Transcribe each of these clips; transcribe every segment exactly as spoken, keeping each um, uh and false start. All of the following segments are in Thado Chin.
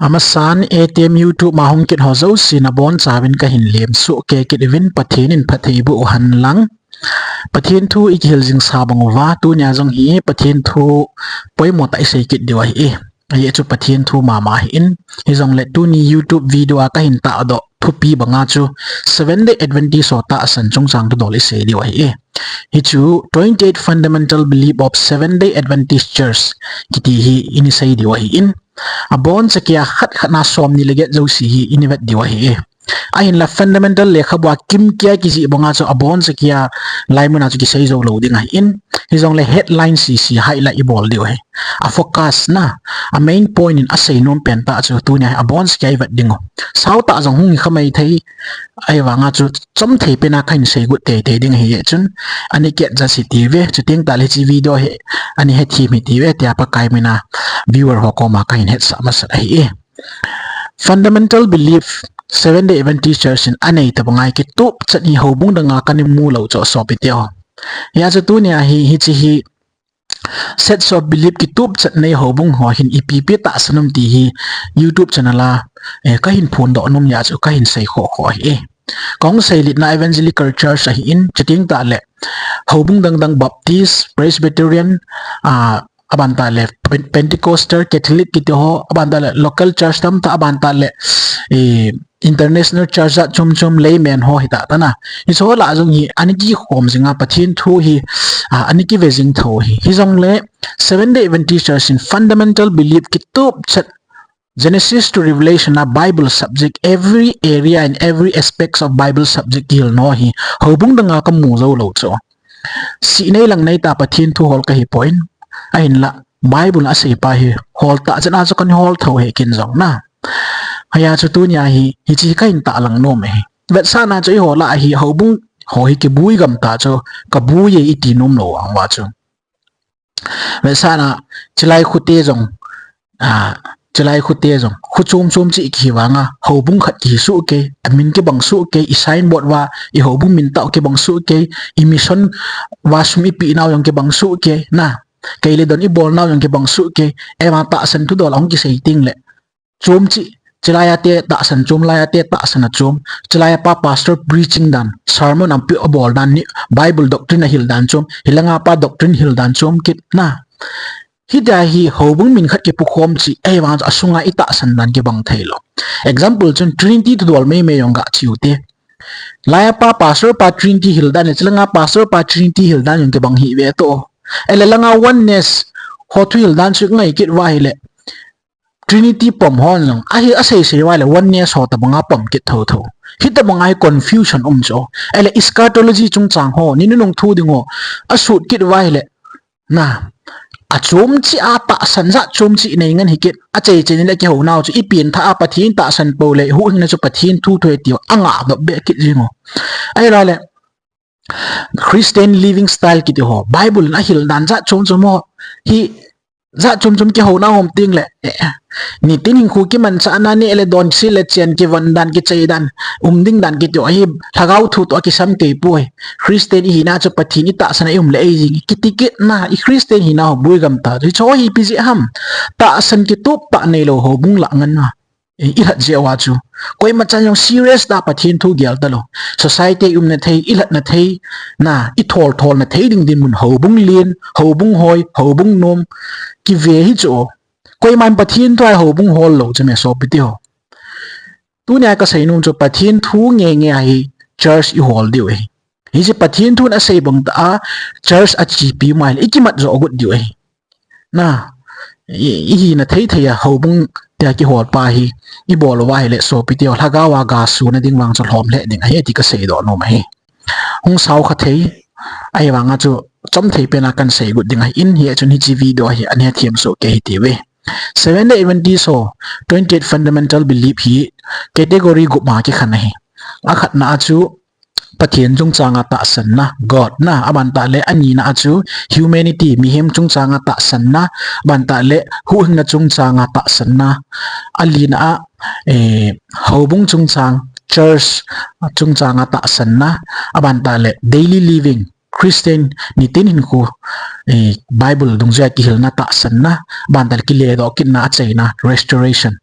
Amasan, A T M YouTube ma hung kit ho jouse nabonchauvin kahin lemsoh kit uvin, Pathen in phatthei boh hen lang. Pathen thu ikihil jing sa bang uva, tunia jong hi Pathen thu poimo tah isei kit diu ahi e. Ajeh chu Pathen thu mama ahin, hijongle tuni YouTube video a kahin tahdoh thupi banga chu Seventh Day Adventist ho tahsan chungchang thudol isei diu ahi e. Hichu twenty-eight fundamental belief of Seventh Day Adventist Church kiti hi isei diu ahin, abonchauva khat khat na somni le get jouse hi ivet diu ahi e. Ahinla fundamental lekhabua kimkhat kijih banga chu abonchauva laimun a chu kisei jou lou ding ahin, hijongle headline sese highlight ibol diu ahi. A focus na, a main point in asei nom pen tah chu tunia hi abonchauva ivet diu. Sautah jong hung hi khamai thei, ahivanga chu chomthei pena kahin seigot teitei ding ahi e chun, ani kit ja si tive, chuteng tahle hiche video hi ani hethem hi tive, tia Pakai mina viewer ho koma kahin hetsah masat ahi e. Fundamental belief, Seventh Day Adventist Church in anei tabang a kitupchat hi houbung danga kana mu lou chu sopi teho. Hijeh chun tunia hi, hiche hi sets of belief kitupchat nei houbung ho hin ipi ipi tahsan um ti hi YouTube channel a, eh, kahin phondoh nom jeh chu kahin sei khoh khoh ahi e. Kahung seilitna Evangelical Church ahin, chuteng tahle houbung dang dang Baptist, Presbyterian, ah, aban tahle Pen-, Pentecostal, Catholic kiti ho, aban tahle local church tamtah, aban tahle, eh, international church jat chom chom, layman ho hita tana. Hiche ho lah a jong hi ani kikhom jinga Pathen thu hi, ah, ani kive jing tho hi. Hijongle Seventh Day Adventist Church in fundamental belief kitupchat Genesis to Revelation a Bible subject, every area and every aspects of Bible subject kihil nau hi houbung danga kamu jou lou chu. Sih nei lang nei tah Pathen thu hol kahi poi. Ahinla Bible a asei pa hi hol tah chan a chu kana hol tho hi ken jong na. Hijeh chun tunia hi, hiche kahin tahlang nom e. Vetsahna chu eiho lah a hi houbung ho hi kibui gam tah chu, kabui e iti nom lou vang uva chu. Vetsahna, chulai khote jong, ah, chulai khote jong, kho chom chom cheh kihi vanga, houbung khat kihi soh kei, amin kibang soh kei, i signboard uva, i houbung min tah u kibang soh kei, i mission uva sum ipeh nau jong kibang soh kei, na, kei le don ibol nau jong kibang soh kei, ema tahsan thudol ahung kisei tengle. Chom cheh, chulai a te tahsan chom, lai a te tahsan a chom, chulai a pa pastor preaching dan, sermon ape abol dan, ni Bible doctrine ahil dan chom, hilanga pa doctrine hil dan chom kit na. Hitia hi houbung min khat kipukhom cheh, ahivang chu asunga itahsan dan kibang thei lou. Example chun Trinity thudol mei mei jong gache u te. Lai a pa pastor pa Trinity hil dan le, chulanga pastor pa Trinity hil dan jong kibang hih ve to. Ahile langa oneness ho thu hil dan chu ngai kit uva ahile, Trinity pom hon jong, ahi asei sei uva ahile oneness ho tabanga pom kit tho tho. Hitabanga hi confusion um chu. Ahile eschatology chungchang ho, ni nunung thu ding ho, asut kit uva ahile, na, achom cheh a tahsan jat chom cheh nei ngen hi kit, achai chai ni le kihou nau chu, ipen thah a Pathen tahsan pou le, huhhingna chu Pathen thu thu e tiu, angah dop be kit jing u. Ahilou le, Christian living style kiti ho, Bible in ahil dan jat chom chom ho, hi jat chom chom kihou nau hom tengle, eh, nitin hinkho kimanchahna, neh le don, sil le chen, kivon dan, kichai dan, um ding dan kiti ho hi, lhagao thu toh kisam kei poi. Christian ihina chu Pathen itahsan a ium le ei jing, kiti kit na, i Christian hina ho bui gam tah chu, hiche ho hi ipi jeh ham, tahsan kitup tah neilou houbung lah ngen na. Eh, ilhat jeh uva chu. Koima chan jong serious tah a Pathen thu gel talou. Society a iumna thei, ilhatna thei, na, ithol tholna thei ding dinmun houbung len, houbung hoi, houbung nom, kive hi chu. Koiman Pathen thu a houbung hol lou chu me sopi teho. Tunia kasei nom chu Pathen thu nge nge a hi church ihol diu ahi. Hiche Pathen thun asei bang tah a church achepi mai le ikimat jo agot diu ahi. Na, i, ihina thei thei a houbung tia kihol pa hi, ibol uva ahile sopi teho, lhagao a gasuna ding vang chu lhom lheh ding ahi ti kasei doh nom ahi. Hung sao kha thei, ahivanga chu chomthei pena kahin seigot ding ahin, hijeh chun hiche video hi ani hethem soh kei hite ve. Seventh Day Adventist ho, twenty-eight fundamental belief hi category gup ma kikhen ahi. Akhatna a chu Pathen chungchanga tahsanna, God na, aban tah le anina a chu humanity, mihem chungchanga tahsanna, aban tah le huhhingna chungchanga tahsanna, alina a, eh, houbung chungchang, church chungchanga tahsanna, aban tah le daily living, Christian nitin hinkho eh, Bible dungjuia kihilna, tahsanna, bantal kiledoh kitna, achaina, restoration.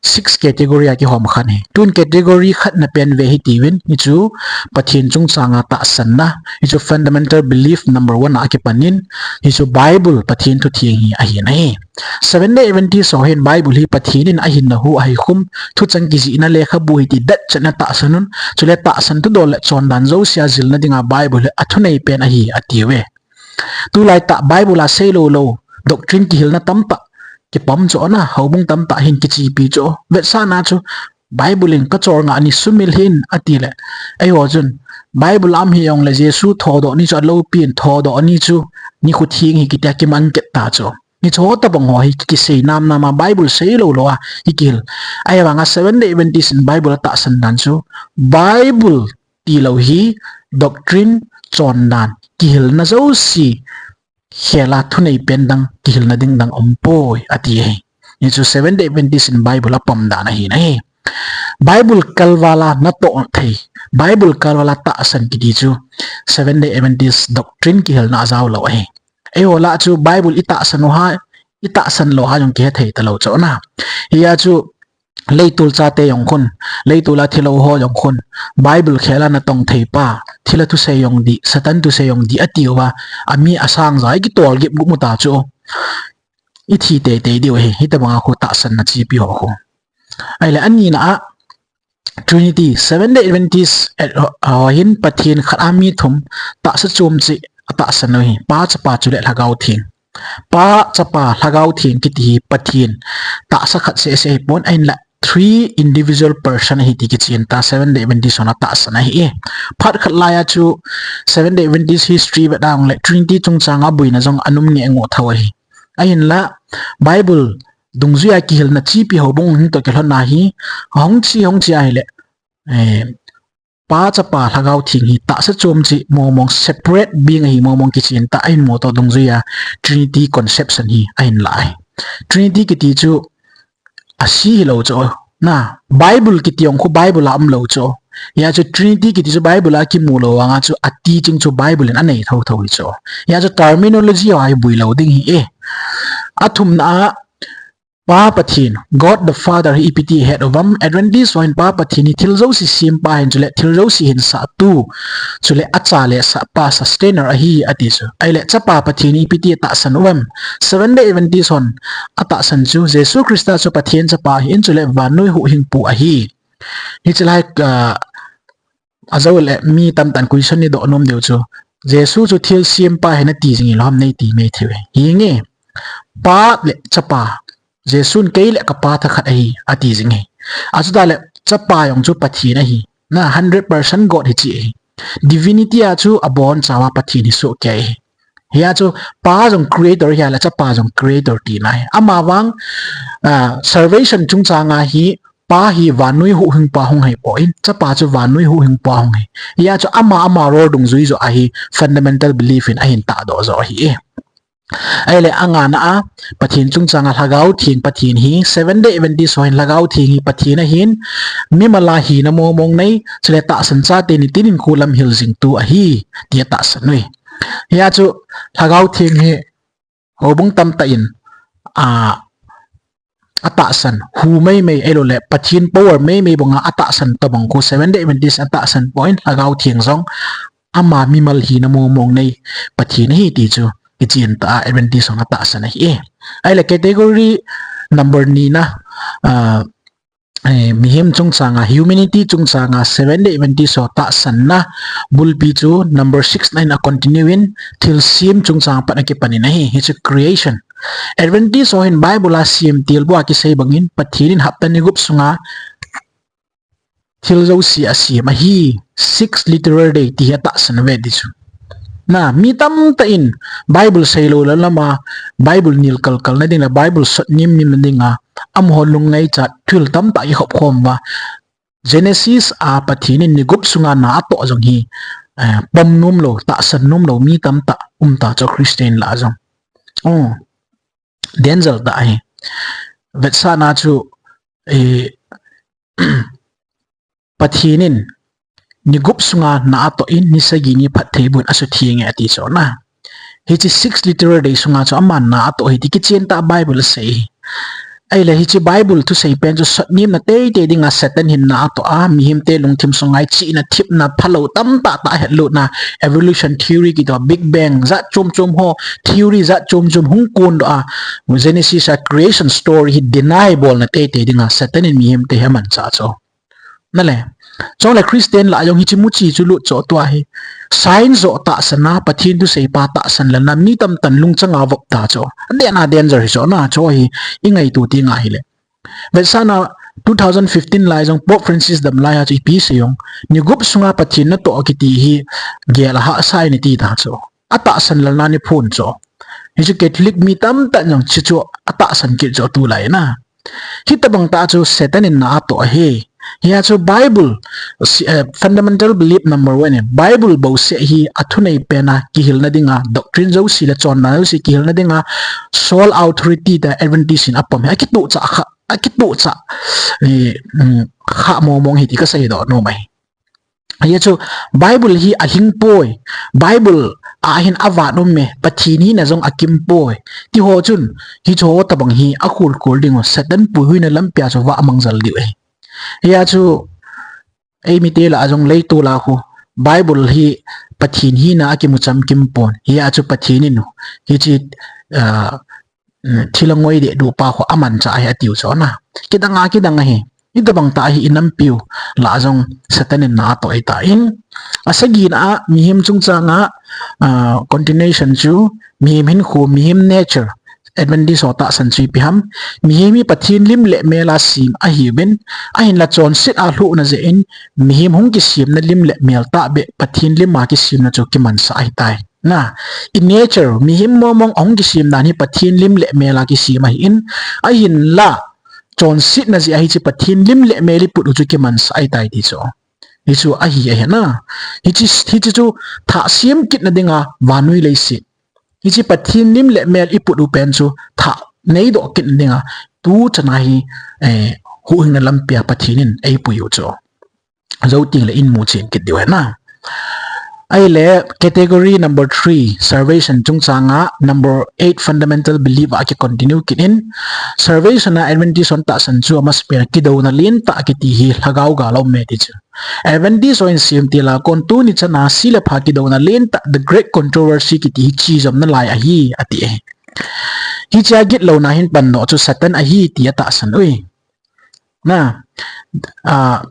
Six category a kihom khan ahi. Tun category khatna pen ve hitiuvin, hichu Pathen chungchanga tahsanna, hichu fundamental belief number one a akipanin, hichu Bible Pathen thutheng hi ahin ahi. Seventh Day Adventist ho hin Bible hi Pathen in ahinna hu ahikhum, thucheng kijihna lekhabu ahi ti detchetna tahsan un, chule tahsan thudol le chondan jousea jilna dinga Bible hi athunei pen ahi atiuve. Tulai tah Bible a seilou lou doctrine kihilna tamtah kipom chu ana, houbung tamtah hin kichepi chu. Vetsahna chu Bible in kachol ngah ni sumil hih in atile, eiho chun Bible a um hijongle Jesu thodoh ni chu aloupi in, thodoh ni chu nikho theng ahi kitia kiman kit ta chu. Hicheho tobang ho hi ki, kisei namnam a Bible seilou lou a hi kihil. Ahivanga Seventh Day Adventist in Bible atahsan dan chu Bible tilou hi doctrine, chondan, kihilna jouse khela thunei pen dang, kihilna ding dang umpoi ati ahi. Hichu Seventh Day Adventist in Bible apom dan ahi nahi. Bible kalvala natoh thei, Bible kalvala tahsan kiti chu Seventh Day Adventist doctrine kihilna ajaolou ahi. Eiho lah chu Bible itahsan u ham, itahsan lou ham jong kihethei talou chu ana. Hia chu leitul chate jong khun, leitula thilou ho jong khun, Bible khela natong thei pa, thila thusei jong dih, Satan thusei jong dih atiuva, ami asang ja ikitol gip gup mu ta chu. Ithi teitei diu ahi, hitobanga khu tahsanna chepi ho khu. Ahile anina a, Trinity, Seventh Day Adventist, eh, ho, ho hin Pathen khat a mi thum, tahsa chom cheh atahsan u ahi, Pa, Chapa chule Lhagao Theng. Pa, Chapa, Lhagao Theng kiti hi Pathen tahsa khat seh seh ahipon, ahinla three individual person ahi ti kichen ta, Seventh Day Adventist hon atahsan ahi e. Phat khat laiya chu Seventh Day Adventist history vet a jongle Trinity chungchanga boina jong ana um ngeh ngoh thou ahi. Ahinla Bible dungjuia kihilna chepi houbung hin toh kilhonna hi hung che, hung che ahile, eh, Pa, Chapa, Lhagao Theng hi tahsa chom cheh mong mong, separate being ahi mong mong kichen ta, ahin mu toh dungjuia Trinity conception hi ahin la ahi. Trinity kiti chu ase hilou chu. Na, Bible kiti jong khu Bible a umlou chu. Hia chu Trinity kiti chu Bible a kimu lou vanga chu a teaching chu Bible in anei thotho hi chu. Hia chu terminology ho hi bui lou ding ahi e. Athumna a, Pa Pathen, God the Father hi ipi ti het uvem? Adventist ho hin Pa Pathen hi thil jouse sempa ahin, chule thil jouse hinsahtu, chule acha le sahpa, sustainer ahi ati chu. Ahile Chapa Pathen hi ipi ti atahsan uvem? Seventh Day Adventist hon atahsan chu Jesu Christa chu Pathen Chapa ahin, chule vannoi huhhingpu ahi. Hiche lai, ah, ajou le mi tamtah in question neidoh nom diu chu, Jesu chu thil sempa ahi nati jing hilou ham neiti mai thei uve. Hinge, Pa le Chapa, Jesun kei le ka Pa thakhat ahi ati jing ahi. Achutah le Chapa jong chu Pathen ahi. Na, hundred percent God hiche ahi. Divinity a chu abonchauva Pathen hi sohkei ahi. Hia chu Pa jong creator ahi, ahile Chapa jong creator tina ahi. Amavang, ah, salvation chungchanga hi Pa hi vannoi huhhingpa hung ahipoi, Chapa chu vannoi huhhingpa hung ahi. Hia chu ama ama role dungjui joh a hi fundamental belief in ahin tahdoh joh ahi e. Ahile angana a, Pathen chungchanga Lhagao Theng Pathen hi, Seventh Day Adventist ho hin Lhagao Theng hi Pathen ahin, mimal a hina mong mong nei, chule tahsan chate nitin in khu lamhil jingtu ahi, ti atahsan uve. Hia chu Lhagao Theng hi houbung tamtah in, a, atahsan, hu mei mei, ahilouleh Pathen power mei mei banga atahsan tobang khu Seventh Day Adventist atahsan poi, Lhagao Theng jong ama mimal hina mong mong nei Pathen ahi ti chu kichen tah a Adventist hon atahsan ahi e. Ahile category number ni na, ah, eh, mihem chungchanga, humanity chungchanga Seventh Day Adventist ho tahsanna bulpi chu number six na in a continue in thilsem chungchang pat akipan in ahi, hichu creation. Adventist ho hin Bible a semtil bou a kisei bangin Pathen in hapta ni gup sunga thil jouse asem ahi, six literal day ti hi atahsan uve ti chu. Na, mi tamtah in Bible seilou lou lama, Bible nil kalkal na ding le Bible sot nim nim na dinga, amaho lungngaicha thil tamtah kikhop khom uva, Genesis a Pathen in ni gup sunga na atoh jong hi, eh, pom nom lou, tahsan nom lou mi tamtah um ta chu Christian lah jong. Oh, danger tah ahi. Vetsahna chu, eh, Pathen in ni gup sunga na atoh in, ni sagi ni phatthei boh in asutheng e ati chu na. Hiche six literal day sunga chu aman na atoh ahi ti kichen tah a Bible asei. Ahile hiche Bible thusei pen chu sotnemna teitei dinga Satan hin na atoh a, mihemte lungthim sunga chihna, thepna, phalou tamtah tah hetlutna, evolution theory kiti, Big Bang, jat chom chom ho, theory jat chom chom hung kondoh a, Genesis a creation story hi deny bolna teitei dinga Satan in mihemte hi amanchah chu. Nale. Chule Christian lah a jong hiche muchi chu lut chu tua hi. Science joh tahsan a, Pathen thusei pa tahsan lelna, mi tamtah in lungchang a vop ta chu. Adeh a danger hi chu na, chu hi ingaito teng ahile. Vetsahna two thousand fifteen lai jong Pope Francis dam lai a chu ipi asei jong, ni gup sunga Pathen natoh kiti hi gel ahahsa ahi nati ta chu. Atahsan lelna ni phon chu. Hichu Catholic mi tamtah in jong hichu atahsan kit chu tulai na. Hitobang tah chu Satan in na atoh ahi. Hia chu Bible, si-, eh, fundamental belief number one, eh, Bible bouseh hi athunei pen a kihilna dinga, doctrine jouse le chonna jouse kihilna dinga, sole authority tah Adventist in apom hi. Akituhchah kha, akituhchah, eh, mm, kha mong mong hi ti kasei doh nom ahi. Hia chu Bible hi alhing poi. Bible a hin avat um e, Pathen hina jong akim poi. Ti ho chun, hichu ho tobang hi akhol khol ding u, Satan puihuina lampi a chu vah amang jel diu ahi. Hia chu, eimite lah a jong leitol a khu, Bible hi Pathen hina akimu chamkim pon. Hia chu Pathen in u, hiche, ah, mm, thil angoi dehduh pa khu amanchah ahi atiu chu na. Kidang a, kidang ahi. Hitobang tah hi inampiu lah a jong Satan in na atoh ahitan. Asagina a, mihem chungchang a, ah, continuation chu, mihem hinkho, mihem nature, Adventist ho tahsan chu ipi ham. Mihem hi Pathen lim le mel a sem ahiuvin, ahinla chonset a lhuhna jeh in, mihem hung kisemna lim le mel tahbeh, Pathen lim a kisemna chu kimansah ahitai. Na, i nature, mihem mong mong ahung kisem dan hi Pathen lim le mel a kisem ahin, ahinla, chonsetna jeh a hiche Pathen lim le mel iput u chu kimansah ahitai ti chu. Hichu ahi ahi na. Hiche, hiche chu thah sem kitna dinga vannoi leiset. Hiche Pathen lim le mel iput u pen chu thah neidoh kitna dinga tuchan a hi, eh, huhhingna lampi a Pathen in eipui u chu. Jou teng le imu chen kit diu ahi na. Ahile category number three, salvation chungchang a number eight, fundamental belief a kicontinue kit in. Salvation a Adventist hon tahsan chu amasapen a kidouna lentah kiti hi lhagao gal a um e ti chu. Adventist ho in semtil a kon tuni chan a si le pha kidouna lentah, the great controversy kiti hi chejom nalai ahi ati e. Hiche a gitlouna hin pandoh chu Satan ahi ti atahsan ui. Na, ah,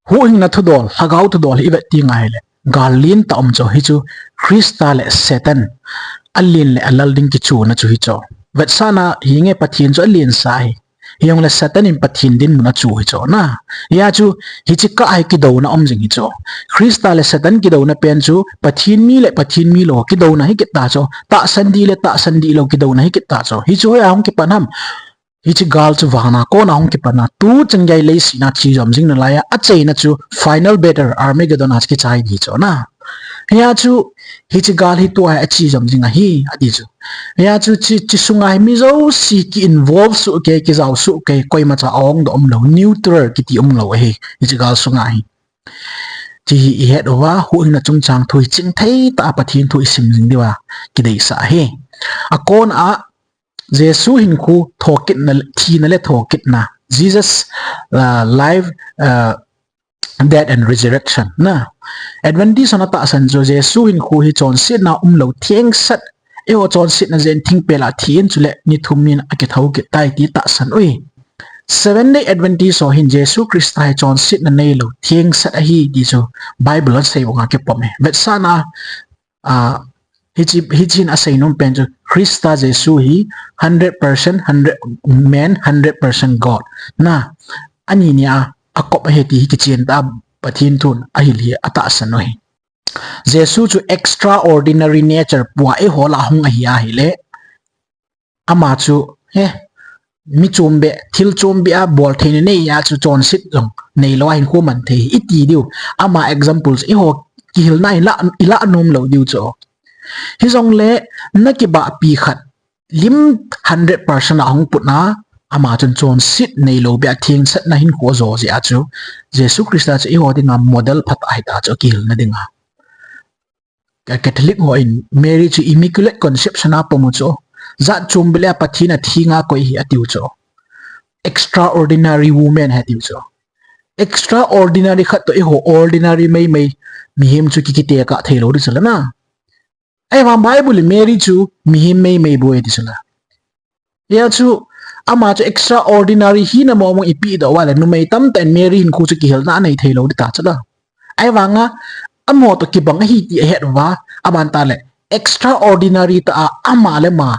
huhhingna thudol, lhagao thudol hi ivet teng ahile, gal lentah um chu hichu Christa le Satan alen le alal ding kichuna chu hichu. Vetsahna hinge Pathen chu alensa ahi. Hijongle Satan in Pathen dinmun achu hichu na. Hia chu hiche kah a hi kidouna um jing hichu. Christa le Satan kidouna pen chu Pathen mi le Pathen mi lou kidouna hi kit ta chu. Tahsan dih le tahsan dih lou kidouna hi kit ta chu. Hichu hoiya hung kipan ham. Hiche gal chu vana kona hung kipan a, tuchan gei leiset a chejom jing nalai a, achaina chu final battle, Armageddon a kichai ding chu na. Hia chu, hiche gal hi tua hi achejom jing ahi, ati chu. Hia chu, hiche, hiche sunga hi mi jouse ki involve soh kei, kijao soh kei, koimacha ahongdoh umlou, neutral kiti umlou ahi, hiche gal sunga hi. Hiche hi ihet uva, huhhingna chungchang thu hi chingthei tah a Pathen thu isim jing diuva, kideisah ahi. Akon a, Jesu hinkho thokitna, thina le thokitna. Jesus, uh, life, uh, death and resurrection. Na, Adventist hon atahsan chu Jesu hinkho hi chonsetna umlou thengsel. Eiho chonsetna jeh in thingpel a thi in chule ni thum in akithou kit tai ti tahsan ui. Seventh Day Adventist ho hin Jesu Christa hi chonsetna neilou thengsel ahi ti chu Bible in asei banga kipom e. Vetsahna, ah, hiche, hiche in asei nom pen chu Christa Jesu hi hundred percent, hundred man, hundred percent God. Na, ani nia akop ahi ti hi kichen tah a Pathen thun ahil hi atahsan u ahi. Jesu chu extraordinary nature pua eiho lah a hung ahi ahile. Ama chu, he, mi chombeh, thil chombeh a bol theina nei a chu chonset jong neilou a hinkho man thei iti diu. Ama examples eiho kihilna ilah, ilah nom lou diu chu. Hijongle na kibahpi khat lim hundred percent a hung putna, ama chun chonset neilou beh a thengsetna hinkho ajo jeh a chu Jesu Christa chu eiho dinga model phatah ahi ta chu kihilna dinga. Catholic ho in Mary chu Immaculate Conception a pom u chu. Jat chom bile Pathen a thi nga koi hi atiu chu. Extraordinary woman atiu chu. Extraordinary khat toh eiho ordinary meimei mihem chu ki, kitekah thei lou di chu la na. Ahivang Bible in Mary chu mihem meimei bou ahi ti chu la. Hia chu ama chu extraordinary hina mong mong ipi doh uva le numei tamtah in Mary hinkho chu kihilna anei thei lou di ta chu la. Ahivanga amaho toh kibang ahi ti ahet uva, aban tah le extraordinary tah a ama le ama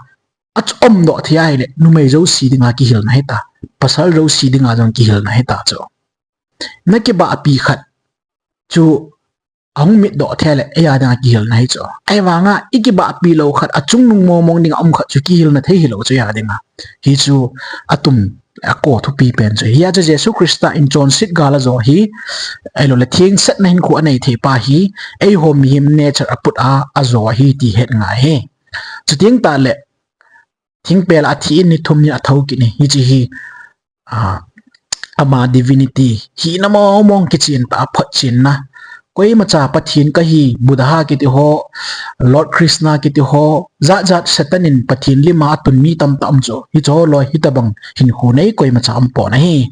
achom doh thei ahile numei jouse dinga kihilna ahi ta, pasal jouse dinga jong kihilna ahi ta chu. Na kibahpi khat chu ahung mit doh thei le, eia dinga kihilna ahi chu. Ahivanga i kibahpi lou khat, achungnung mong mong dinga um khat chu kihilna thei hilou chu eia dinga. Hichu atum, ako thupi pen chu. Hia chu Jesu Christa in chonset gal ajo hi, ahilou le thengsetna hinkho anei thei pa hi, eiho mihem nature a put a ajo ahi ti het ngai hi. Chuteng tah le, thingpel a athi in ni thum ni athou kit ni. Hiche hi, a, ama divinity hina mong mong kichen tah a photchenna. Koimacha Pathen kahi, Buddha kiti ho, Lord Krishna kiti ho, jat jat Satan in Pathen lim a atun mi tamtah um chu. Hiche ho loi hitabang hinkho nei koimacha um pon ahi.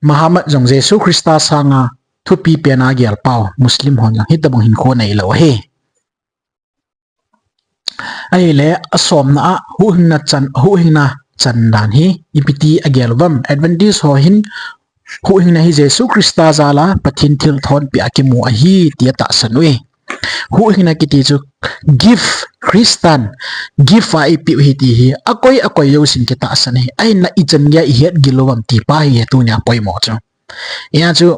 Muhammad jong Jesu Christa sanga thupi pen a gel pau Muslim hon jong hitabang hinkho neilou ahi. Ahile, asomna a, huhhingna chan, huhhingna chan dan hi, ipi ti agel uvam. Adventist ho hin, huhhingna hi Jesu Christa jal a, Pathen thilthonpeh a kimu ahi, ti atahsan uve. Huhhingna kiti chu, gift, Christian, gift a eipeh u ahi ti hi, akoi, akoi jousen kitahsan ahi. Ahinla ichan geiya ihet gil uvam ti pa hi, tunia poimo chu. Hia chu,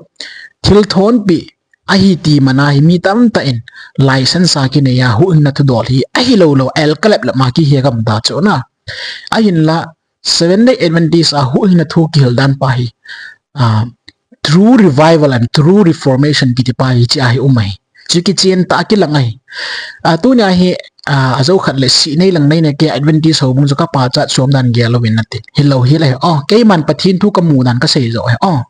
thilthonpeh ahi ti man a hi mi tamtah in license a kinei a huhhingna thudol hi ahilou lou, el kalep lep ma kihe gam ta chu na. Ahinla, Seventh Day Adventist a huhhingna thu kihil dan pa hi, ah, true revival and true reformation kiti pa hi hiche a hi um ahi. Chu kichen tah a kilang ahi. Ah, tunia hi, ah, ajo khat le sih nei lang nei nei kei Adventist houbung chu kapachat chom dan gel uvin nati. Hilou hile, oh, keiman Pathen thu kamu dan kasei jo ahi. Oh.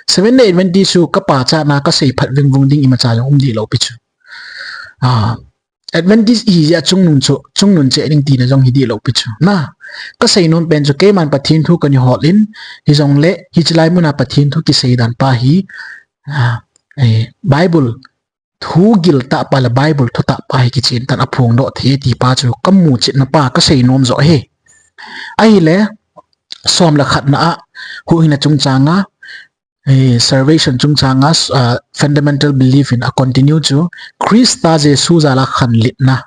Seventh Day Adventist chu kapachatna kasei phat vingvung ding imacha jong um dih lou pi chu. Ah, Adventist ihi jeh a chungnung chu, chungnung cheh ding tina jong hi dih lou pi chu. Na, kasei nom pen chu keiman Pathen thu kana hol in, hijongle, hiche lai muna Pathen thu kisei dan pa hi, ah, eh, Bible thu gil tah pa le Bible thu tah pa hi kichen tah in aphongdoh thei ti pa chu kamu chetna pa kasei nom jo ahi. Ahile, som le khatna a, huhhingna chungchang a, eh, salvation chungchang a, ah, fundamental belief in a continue chu, Christa Jesu jal a khanlitna,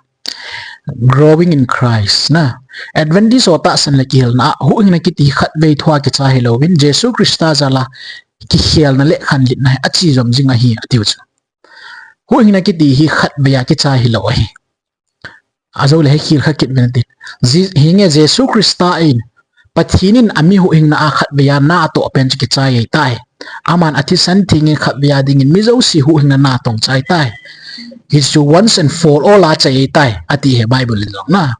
growing in Christ na. Adventist ho tahsan le kihilna a, huhhingna kiti khatvei thu a kichai hilouvin, Jesu Christa jal a kikhelna le khanlitna hi ache jom jing ahi, atiu chu. Huhhingna kiti hi khatvei a kichai hilou ahi. Ajo le hi khel kha kit uvin tin. Je-, hinge Jesu Christa in, Pathen in ami huhhingna a khatvei a na atoh pen chu kichai ahitai. Aman athisan theng in khatvei a dingin mi jouse huhhingna na atong chai tai. Hichu once and for all a chai ahitai, ati hi Bible in jong na.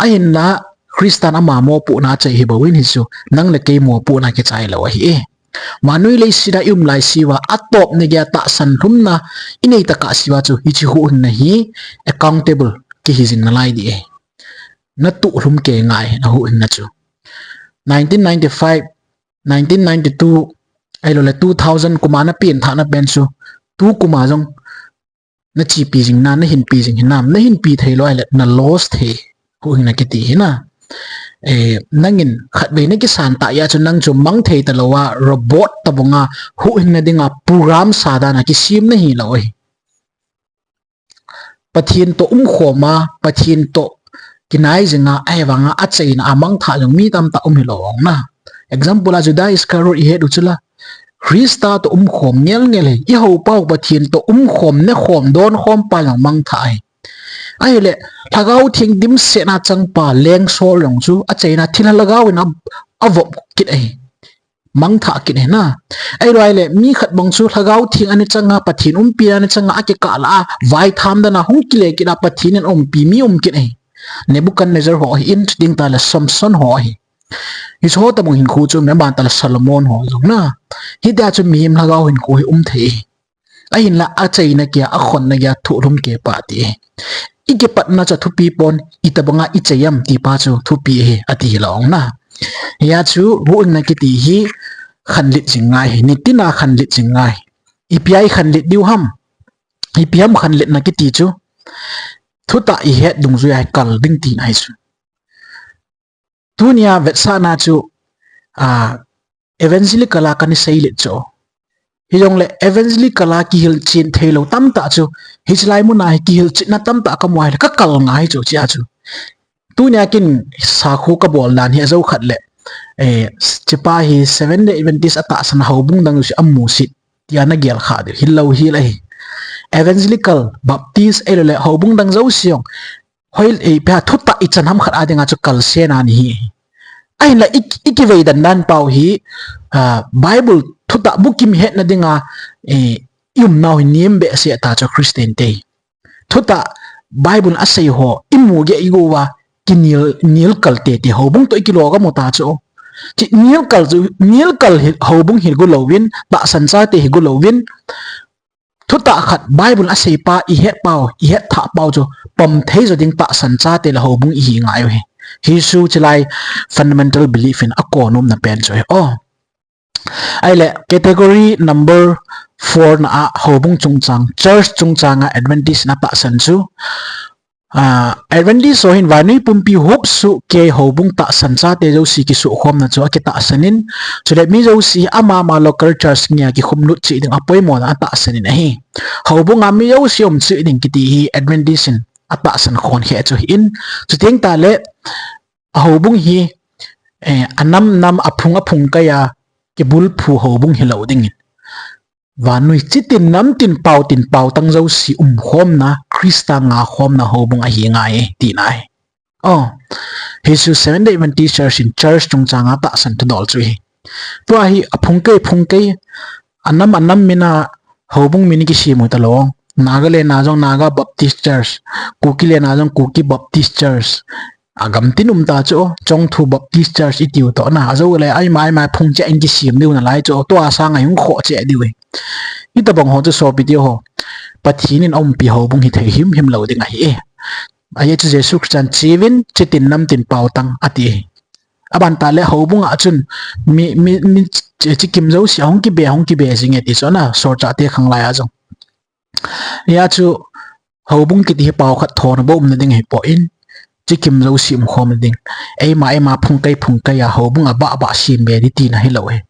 Ahinla, Christan ama mopohna a chai hi bouvin hichu, nang le kei mopohna kichai lou ahi e. Vannoi leiset a i um laiseuva, atop ni geiya tahsan lhumna, inei tokah seuva chu, hiche huhhingna hi accountable kihi jing nalai ding ahi. Natoh lhum kei ngai, nahuhhingna chu. Nineteen ninety-five, nineteen ninety-two, ahilou le two thousand kum a napen thahna pen chu, tu kum a jong, nachepi jing na, nahinpi jing hinam, nahinpi thei lou ahile, na loss thei, huhhingna kiti hi na. Eh, nangin khatvei nakisan tah jeh a chu nang chu mang thei talou a, robot tabang a, huhhingna dinga program sa dan a kisem nahi lou ahi. Pathen toh umkhom a, Pathen toh kinai jing a, ahivang a, achaina a mangthah jong mi tamtah um hilou vang na. Example a Judas Iscariot ihet u chu la. Christa toh umkhom ngel ngel hi, i houpa u Pathen toh umkhom, nekhom, donkhom pa jong mangthah ahi. Ahile, Lhagao Theng dimset na chang pa, lengsol jong chu, achaina thilha lhagao in a, avop kit ahi. Mangthah kit ahi na. Ahilou ahile, mi khat bang chu Lhagao Theng ana chang a, Pathen umpi ana chang a, akikah la a, vaitham dan a, hung kile kit a, Pathen in umpi mi um kit ahi. Nebuchadnezzar ho ahi in, chuteng tah le Samson ho ahi. Hiche ho tabang hinkho chu, mi aban tah le Solomon ho jong na. Hitia chu mihem lhagao hinkho hi um thei ahi. Ahinla achaina kia, akhonna kia, thuhlum kei pa ti. Ikipatna chu thupi pon, itobanga ichai am ti pa chu thupi ahi, ati hilou na. Hia chu ruhna kiti hi khanlet jing ngai hi, nitina khanlet jing ngai. Ipi a ikhanlet diu ham? Ipi ham khanletna kiti chu? Thutah ihet dungjuiya ikal ding tina ahi chu. Tunia vetsahna chu, a, evangelical a kana seilet chu. Hijongle evangelical a kihilchen theilou tamtah chu, hichelai muna hi kihilchetna tamtah kamu ahile kakal ngai chu, chia chu. Tunia kin sakhu kabol dan hi ajou khat le, eh, chepa hi Seventh Day Adventist atahsan houbung dang chu amusit, tia nagel kha diu hilou hel ahi. Evangelical, Baptist, ahiloule houbung dang jouse jong hoi, eh, ipi a thutah ichan ham khat a dinga chu kalsena nahi. Ahinla i, ikivei dandan pau hi, ah, Bible thutah bukim hetna dinga, eh, iumnau hi nem behseh ta chu Christian te. Thutah Bible in asei ho imu gei igouva kinel, nel kal tete houbung toh ikilo kamu ta chu. Chi nel kal chu, nel kal hi houbung hi golouvin, tahsan chate hi golouvin, thutah khat Bible in asei pa ihet pau, ihet thah pau chu pom thei jo ding tahsan chate le houbung ihi ngai u hi. Hi chu chilai fundamental belief in akonomna pen chu ahi. O. Ahile category number four na a houbung chungchang, church chungchang a Adventist in atahsan chu, ah, Adventist ho hin vannoi pumpi hopsuh kei houbung tahsan chate jouse kisukhomna chu akitahsan in, chule mi jouse amama local church ngeia kikhumlut cheh ding apoimona atahsan in ahi. Houbung a mi jouse um cheh ding kiti hi Adventist in atahsan khon khe chu ahin, chuteng tale, a houbung hi, eh, anam nam aphung aphung kaiya kibulphu houbung hilou dingin, vannoi chitin namtin pautin pautang jouse umkhomna, Christa ngakhomna houbung ahi ngai tina ahi. O, hi chu Seventh Day Adventist Church in church chungchang a tahsan thudol chu ahi. Tua hi aphung kai phung kai, anam anam mina houbung min kisem u talou. Nagaland a jong Naga Baptist Church, Kuki land a jong Kuki Baptist Church. Agam tin um ta chu, Chongthu Baptist Church itiu toh na, ajou le aima aima phung cheh in kisem diu nalai chu, tua sanga hung khoh cheh diu e. Hitobang ho chu sopi teho, Pathen in aumpi houbung hithei himhim lou ding ahi e. Ajeh chu Jesu Christan cheuvin, chitin namtin pautang ati e. Aban tah le houbung a chun mi, mi, mi chi, chikim jouse ahung kibe, ahung kibe jing e ti chu na, solchah te khanglai a jong. Hia chu houbung kiti hi pao khat thona bou umna ding ahipoi, chikim jouse umkhomna ding. Eima, eima phung kai, phung kai a houbung abah, abah sem be ding tina hilou e.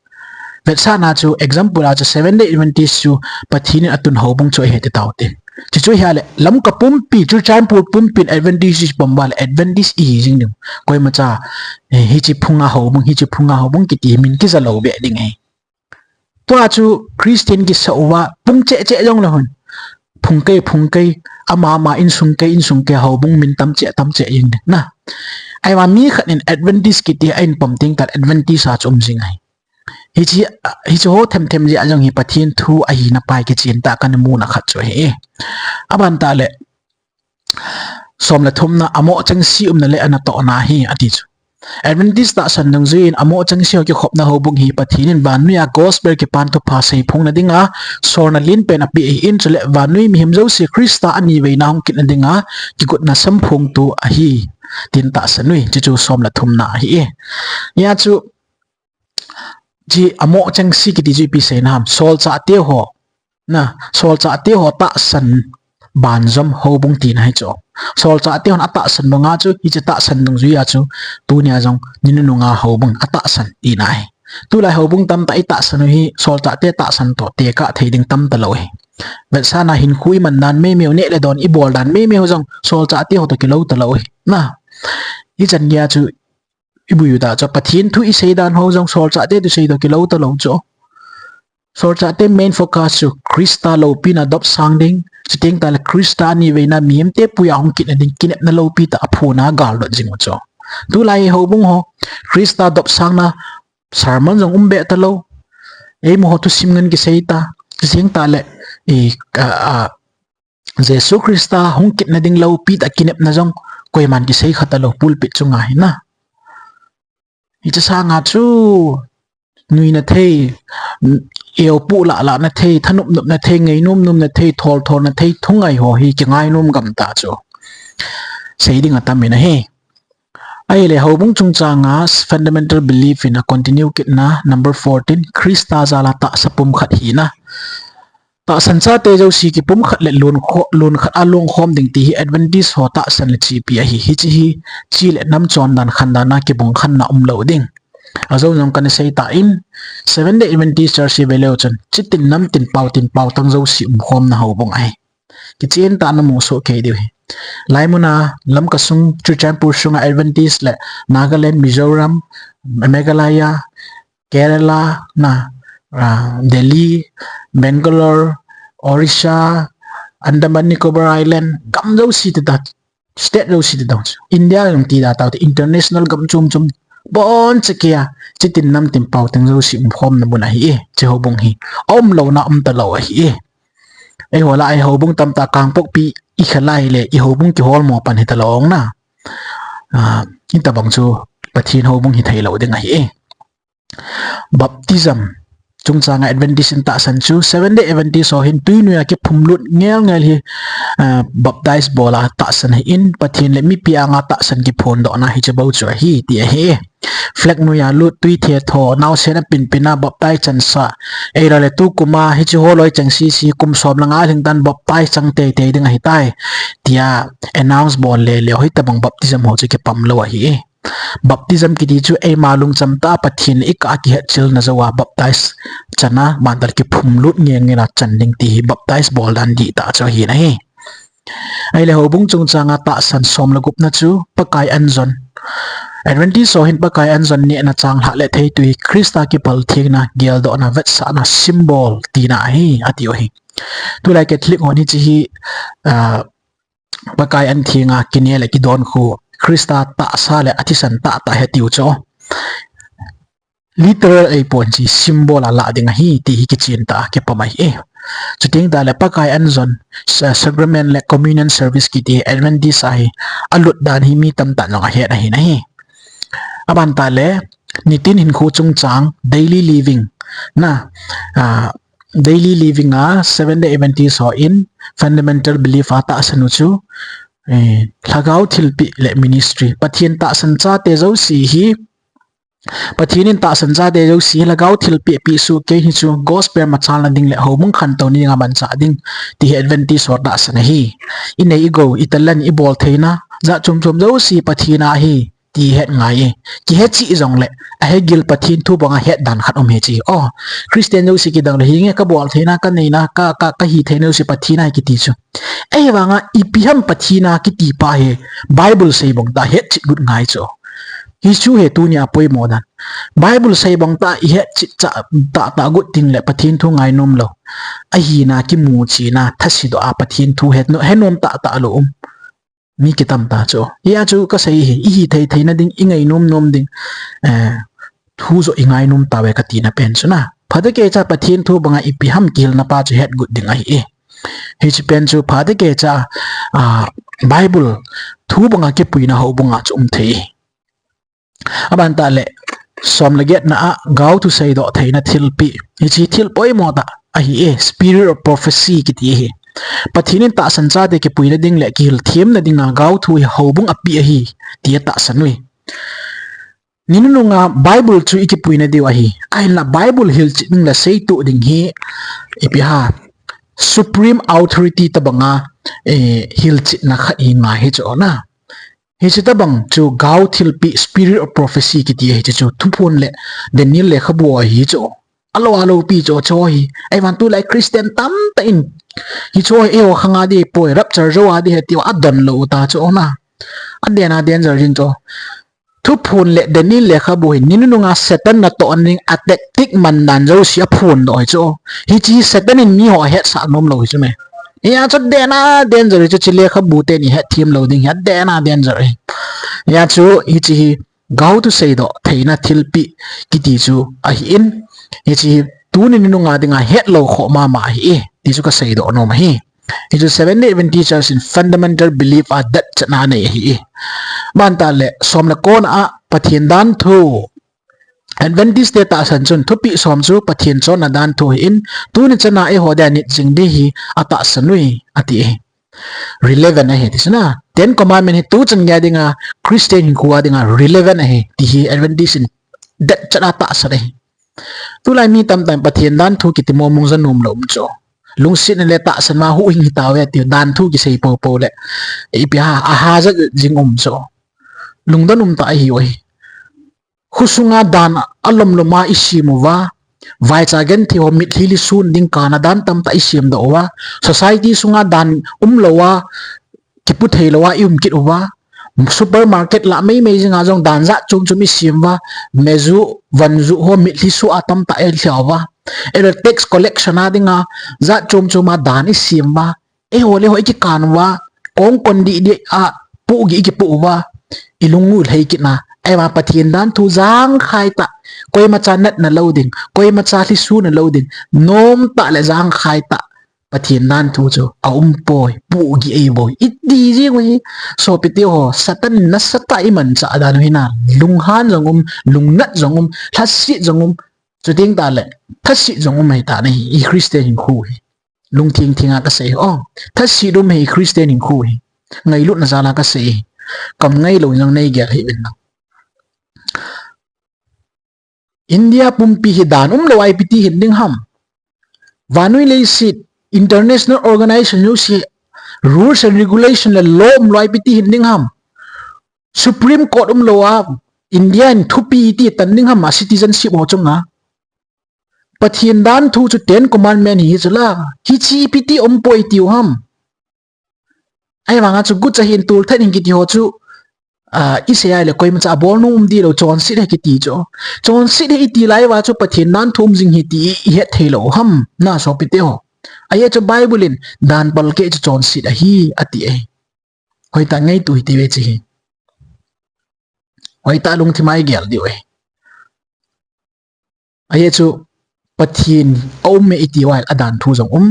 Vetsahna chu, example a chu Seventh Day Adventist chu Pathen in atun houbung chu ahi ti taute. Chuchu ahile, Lamka pumpi, Churachandpur pumpi in Adventist ihi pon uva le, Adventist ihi jing ding. Koimacha, eh, hiche phunga houbung, hiche phunga houbung kiti hi min kija lou be ding ahi. Tua chu Christian kisa uva, phung cheh cheh jong le hon. Phung kai, phung kai, ama ama insung kai, insung kai houbung min tam cheh, tam cheh jing ding na. Ahivang mi khat in Adventist kiti a ahin pom teng tah le Adventist a chu um jing ahi. Hiche, hiche ho them them jeh a jong hi Pathen thu ahina pai kichen tah kana muna khat chu ahi. Aban tah le, som le thumna, amoh chengse umna le anatohna ahi, ati chu. Adventist tahsan dungjui in amoh chengse ho kikhopna houbung hi Pathen in vannoi a gospel kipan thupha seiphongna dinga solna lenpen apeh ahin, chule vannoi mihem jouse Christa aniveina hung kitna dinga kigotna samphongtu ahi, tin tahsan ui, chuchu som le thumna ahi e. Hia chu, Hiche amoh chengse kiti chu ipi seina ham, solchah te ho. Na, solchah te ho tahsan banjom houbung tina ahi chu. Solchah te hon atahsan banga chu, hiche tahsan dungjui a chu, tunia jong, ni nunung a houbung atahsan tina ahi. Tulai houbung tamtah itahsan u hi, solchah te tahsan toh tekah thei ding tam talou ahi. Vetsahna hinkho iman dan meimei u, neh le don ibol dan meimei u jong, solchah te ho toh kilou talou ahi. Na, hichan geiya chu, Ibui u da chu, Pathen thu isei dan ho jong solchah te thu sei toh kilou talou chu. Solchah te main focus chu Christa loupina dopsang ding, chuteng tah le Christa aniveina mihem te puiya hung kitna ding kinepna loupi tah aphona galdot jing u chu. Tulai houbung ho Christa dopsangna sermon jong um be talou. Eimu ho thusim ngen kisei ta, chuteng tah le, i, a, a, Jesu Christa hung kitna ding loupi tah kinepna jong koiman kisei kha talou pulpit chunga hi na. Hiche sanga chu nuina thei, eopu lah lah na thei, thanop nop na thei, ngainom nom na thei, thol thol na thei, thungai ho hi kingainom gam ta chu. Sei ding atam in ahi. Ahile houbung chungchanga fundamental belief in a continue kitna number fourteen, Christa jala tahsa pumkhat hina. Tahsan chate jouse kipumkhat le lun kho-, lun khat a lungkhom ding ti hi Adventist ho tahsan le chepi ahi. Hiche hi chi le nam chondan khandan a kibung khanna umlou ding. Ajou jong kana sei tan, Seventh Day Adventist Church hi veleu chun chitin nam tin pao tin pao tang jouse umkhomna houbung ahi. Kichen tah na musoh kei diu ahi. Laimun a Lamka sung, Churachandpur sunga Adventist le Nagaland, Mizoram, Meghalaya, Kerala, na, ah, Delhi, Bangalore, Orissa, Andaman Nicobar Island, gam jouse tita, state jouse tita. India jong tita, tau te international gam chom chom, boncha keiya, chitin nam tin pao tang jouse umkhomna mun ahi e, hiche houbung hi. Aumlouna umtalou ahi e. Eiho lah a houbung tamtah Kangpokpi i khalai le, i houbung kiholmo pan hitalou na. Ah, hitabang chu Pathen houbung hithei lou ding ahi e. Baptism chungchanga Adventist in tahsan chu, Seventh Day Adventist ho hin tui noiya kiphumlut ngel ngel hi, ah, baptize bol a tahsan ahin, Pathen le mipi anga tahsan kiphondohna hiche bou chu ahi, ti ahi. Flag noiya lut, tui thetho, naosen a pinpin a baptize chansa, eira le tukum a hiche ho loi cheng sese kum som le nga lhing tan baptize chang teitei ding ahitai, tia announce bol le leu hitabang baptism ho chu kipam lou ahi. Baptism kiti chu eima lungcham tah a Pathen le ikah a kihetchelna jouva baptize channa, bantal kiphumlut ngel ngel a chan ding ti hi baptize bol dan dihtah chu ahi nahi. Ahile houbung chungchanga tahsan som le gupna chu Pakai anjon. Adventist ho hin Pakai anjon nehna changlhah le theitwi Christa kipal thengna, geldohna, vetsahna symbol tina ahi, atiu ahi. Tulai Catholic hon hiche hi, ah, Pakai an thenga kine le kidonkho, Christa tahsa le athisan tahtah hi atiu chu. Literal ahipon, hiche symbol a lah ding ahi, ti hi kichen tah a kipom ahi e. Chuteng tah le Pakai anjon, sa-, sacrament le communion service kiti Adventist a hi alut dan hi mi tamtah in jong ahet ahi nahi. Aban tah le, nitin hinkho chungchang, daily living, na, ah, daily living a Seventh Day Adventist hon fundamental belief a tahsan u chu, eh, lhagao thilpeh le ministry. Pathen tahsan chate jouse hi, Pathen in tahsan chate jouse hi lhagao thilpeh peh sohkei hi chu gospel machalna ding le houbung khantouna dinga manchah ding, ti hi Adventist ho tahsan ahi. Inei igou, italent, ibol theina, jat chom chom jouse Pathen a ahi, ti het ngai e. Kihe cheh jongle, ahe gil Pathen thu banga het dan khat um hi chu. O, Christian jouse kidang le hinge kabol theina, kaneina, ka, ka, kahi theina jouse Pathen a ahi kiti chu. Ahivanga ipi ham Pathen a kiti pa hi Bible sei bang tah het cheh got ngai chu. Hichu hi tunia poimo dan. Bible sei bang tah ihet cheh cha tahtah got ding le Pathen thu ngainom lou. Ahina kimuchena, thase doh a Pathen thu het no, henom tahtah lou um. Mi kitam tah chu. Hia chu kasei hi, ihi thei theina ding, ingainom nom ding, eh, thu joh ingainom tauve katina pen chu na. Phatecha Pathen thu banga ipi ham kihilna pa chu het got ding ahi e. Hiche pen chu phatecha, ah, Bible thu banga kipuina houbunga chu um thei e. Aban tah le, som le getna a, gaothu seidoh theina thilpeh. Hiche thil poimo tah ahi e, spirit of prophecy kiti ahi. Pathen in tahsan chate kipuina ding le kihilthemna dinga gaothu hi houbung apeh ahi, tia tahsan u ahi. Ni nununga Bible chu ikipuina diu ahi. Ahinla Bible hilchet ding le seitoh ding hi, ipi ham, supreme authority tobanga, eh, hilchetna khat hi ngai hi chu na. Hiche tobang chu gaothu thilpeh, spirit of prophecy kiti ahi chu, Thuphon le Daniel lekhabu ahi chu. Alou, alou pi chu, chu hi. Ahivang tulai Christian tamtah in, hichu hi eiho khanga ding ahipoi, rapture jou a ding ahi tia adon lou u ta chu na. Aden a danger jing chu. Thuphon le Daniel lekhabu hi ni nununga Satan natoh ding a tactic mandan jouse aphondoh hi chu. Hiche hi Satan in miho ahetsah nom lou hi chu me. Hia chu aden a danger hi chu, hiche lekhabu teni hetthem lou ding hi aden a danger hi. Hia chu hiche hi gaothu seidoh theina thilpeh kiti chu ahin, hiche hi tuni nununga dinga hetlou khoh mama ahi e, ti chu kaseidoh nom ahi. Hichu Seventh Day Adventist Church in fundamental belief a datchetna anei ahi e. Aban tah le, som le kona a Pathen danthu, Adventist te tahsan chun thupeh som chu Pathen chonna danthu ahin, tuni chana eiho dia nit jing ding hi atahsan uve, ati e. Relevant ahi ti chu na. Ten Commandment hi tuchan gei dinga, Christian hinkho a dinga relevant ahi ti hi Adventist in detchat a tahsan ahi. Tulai mi tamtah in Pathen danthu kiti mong mong ja nom lou um chu. Lungsetna le tahsan ma huhhing hitauve ti danthu kisei popo le, ipi ham, aha ja jing um chu. Lungdon um tah ahiuve. Khosunga dan alom lom a isem uva, vaicha genthei ho mitlhi lisun ding kana dan tamtah isem doh uva, society sunga dan umlou a, kipu thei lou a ium kit uva, supermarket lah meimei jinga jong dan jat chom chom isem uva, meju, vanju ho mitlhi su a tamtah ilhia uva, ahilou le tax collection a dinga jat chom chom a dan isem uva, eiho le eiho ikikan uva, kong kon dih dih a, pohgih ikipoh uva, ilung u lhai kit na. Ahivang Pathen danthu jangkhai tah, koimacha natna lou ding, koimacha lhisuna lou ding, nomtah le jangkhai tah Pathen danthu chu aumpoi, pohgih ahibouve, iti jing uve. Sopite ho, Satan in nasatah a imanchah dan u hi na, lunghan jong um, lungnat jong um, lhaset jong um, chuteng tah le, thaset jong um ahitai na hi, i Christian hinkho hi. Lungtheng theng a kasei, o, thaset um ahi Christian hinkho hi. Ngailutna jal a kasei, kam ngailou jong neigel hih uvin lang. India pumpi hi dan umlou a ipi ti hin ding ham? Vannoi leiset, international organization jouse, rules and regulation le law umlou a ipi ti hin ding ham? Supreme Court umlou a India in thupeh iti tan ding ham a citizenship ho chunga? Pathen danthu chu Ten Commandment hi chu la, hiche ipi ti umpoi tiu ham? Ahivanga chu gucha hin tulthat in kiti ho chu, ah, isei a ahile koimacha abol nom um dih lou, chonset ahi kiti chu. Chonset ahi iti lai uva chu Pathen danthu um jing ahi ti i, ihet thei lou ham, na sopite ho. Ajeh chu Bible in dan palkeh chu chonset ahi, ati e. Hoitah ngaitu hite ve hiche hi. Hoitah lungthim a igel diu ahi. Ajeh chu Pathen aum e iti uva ahile adanthu jong um,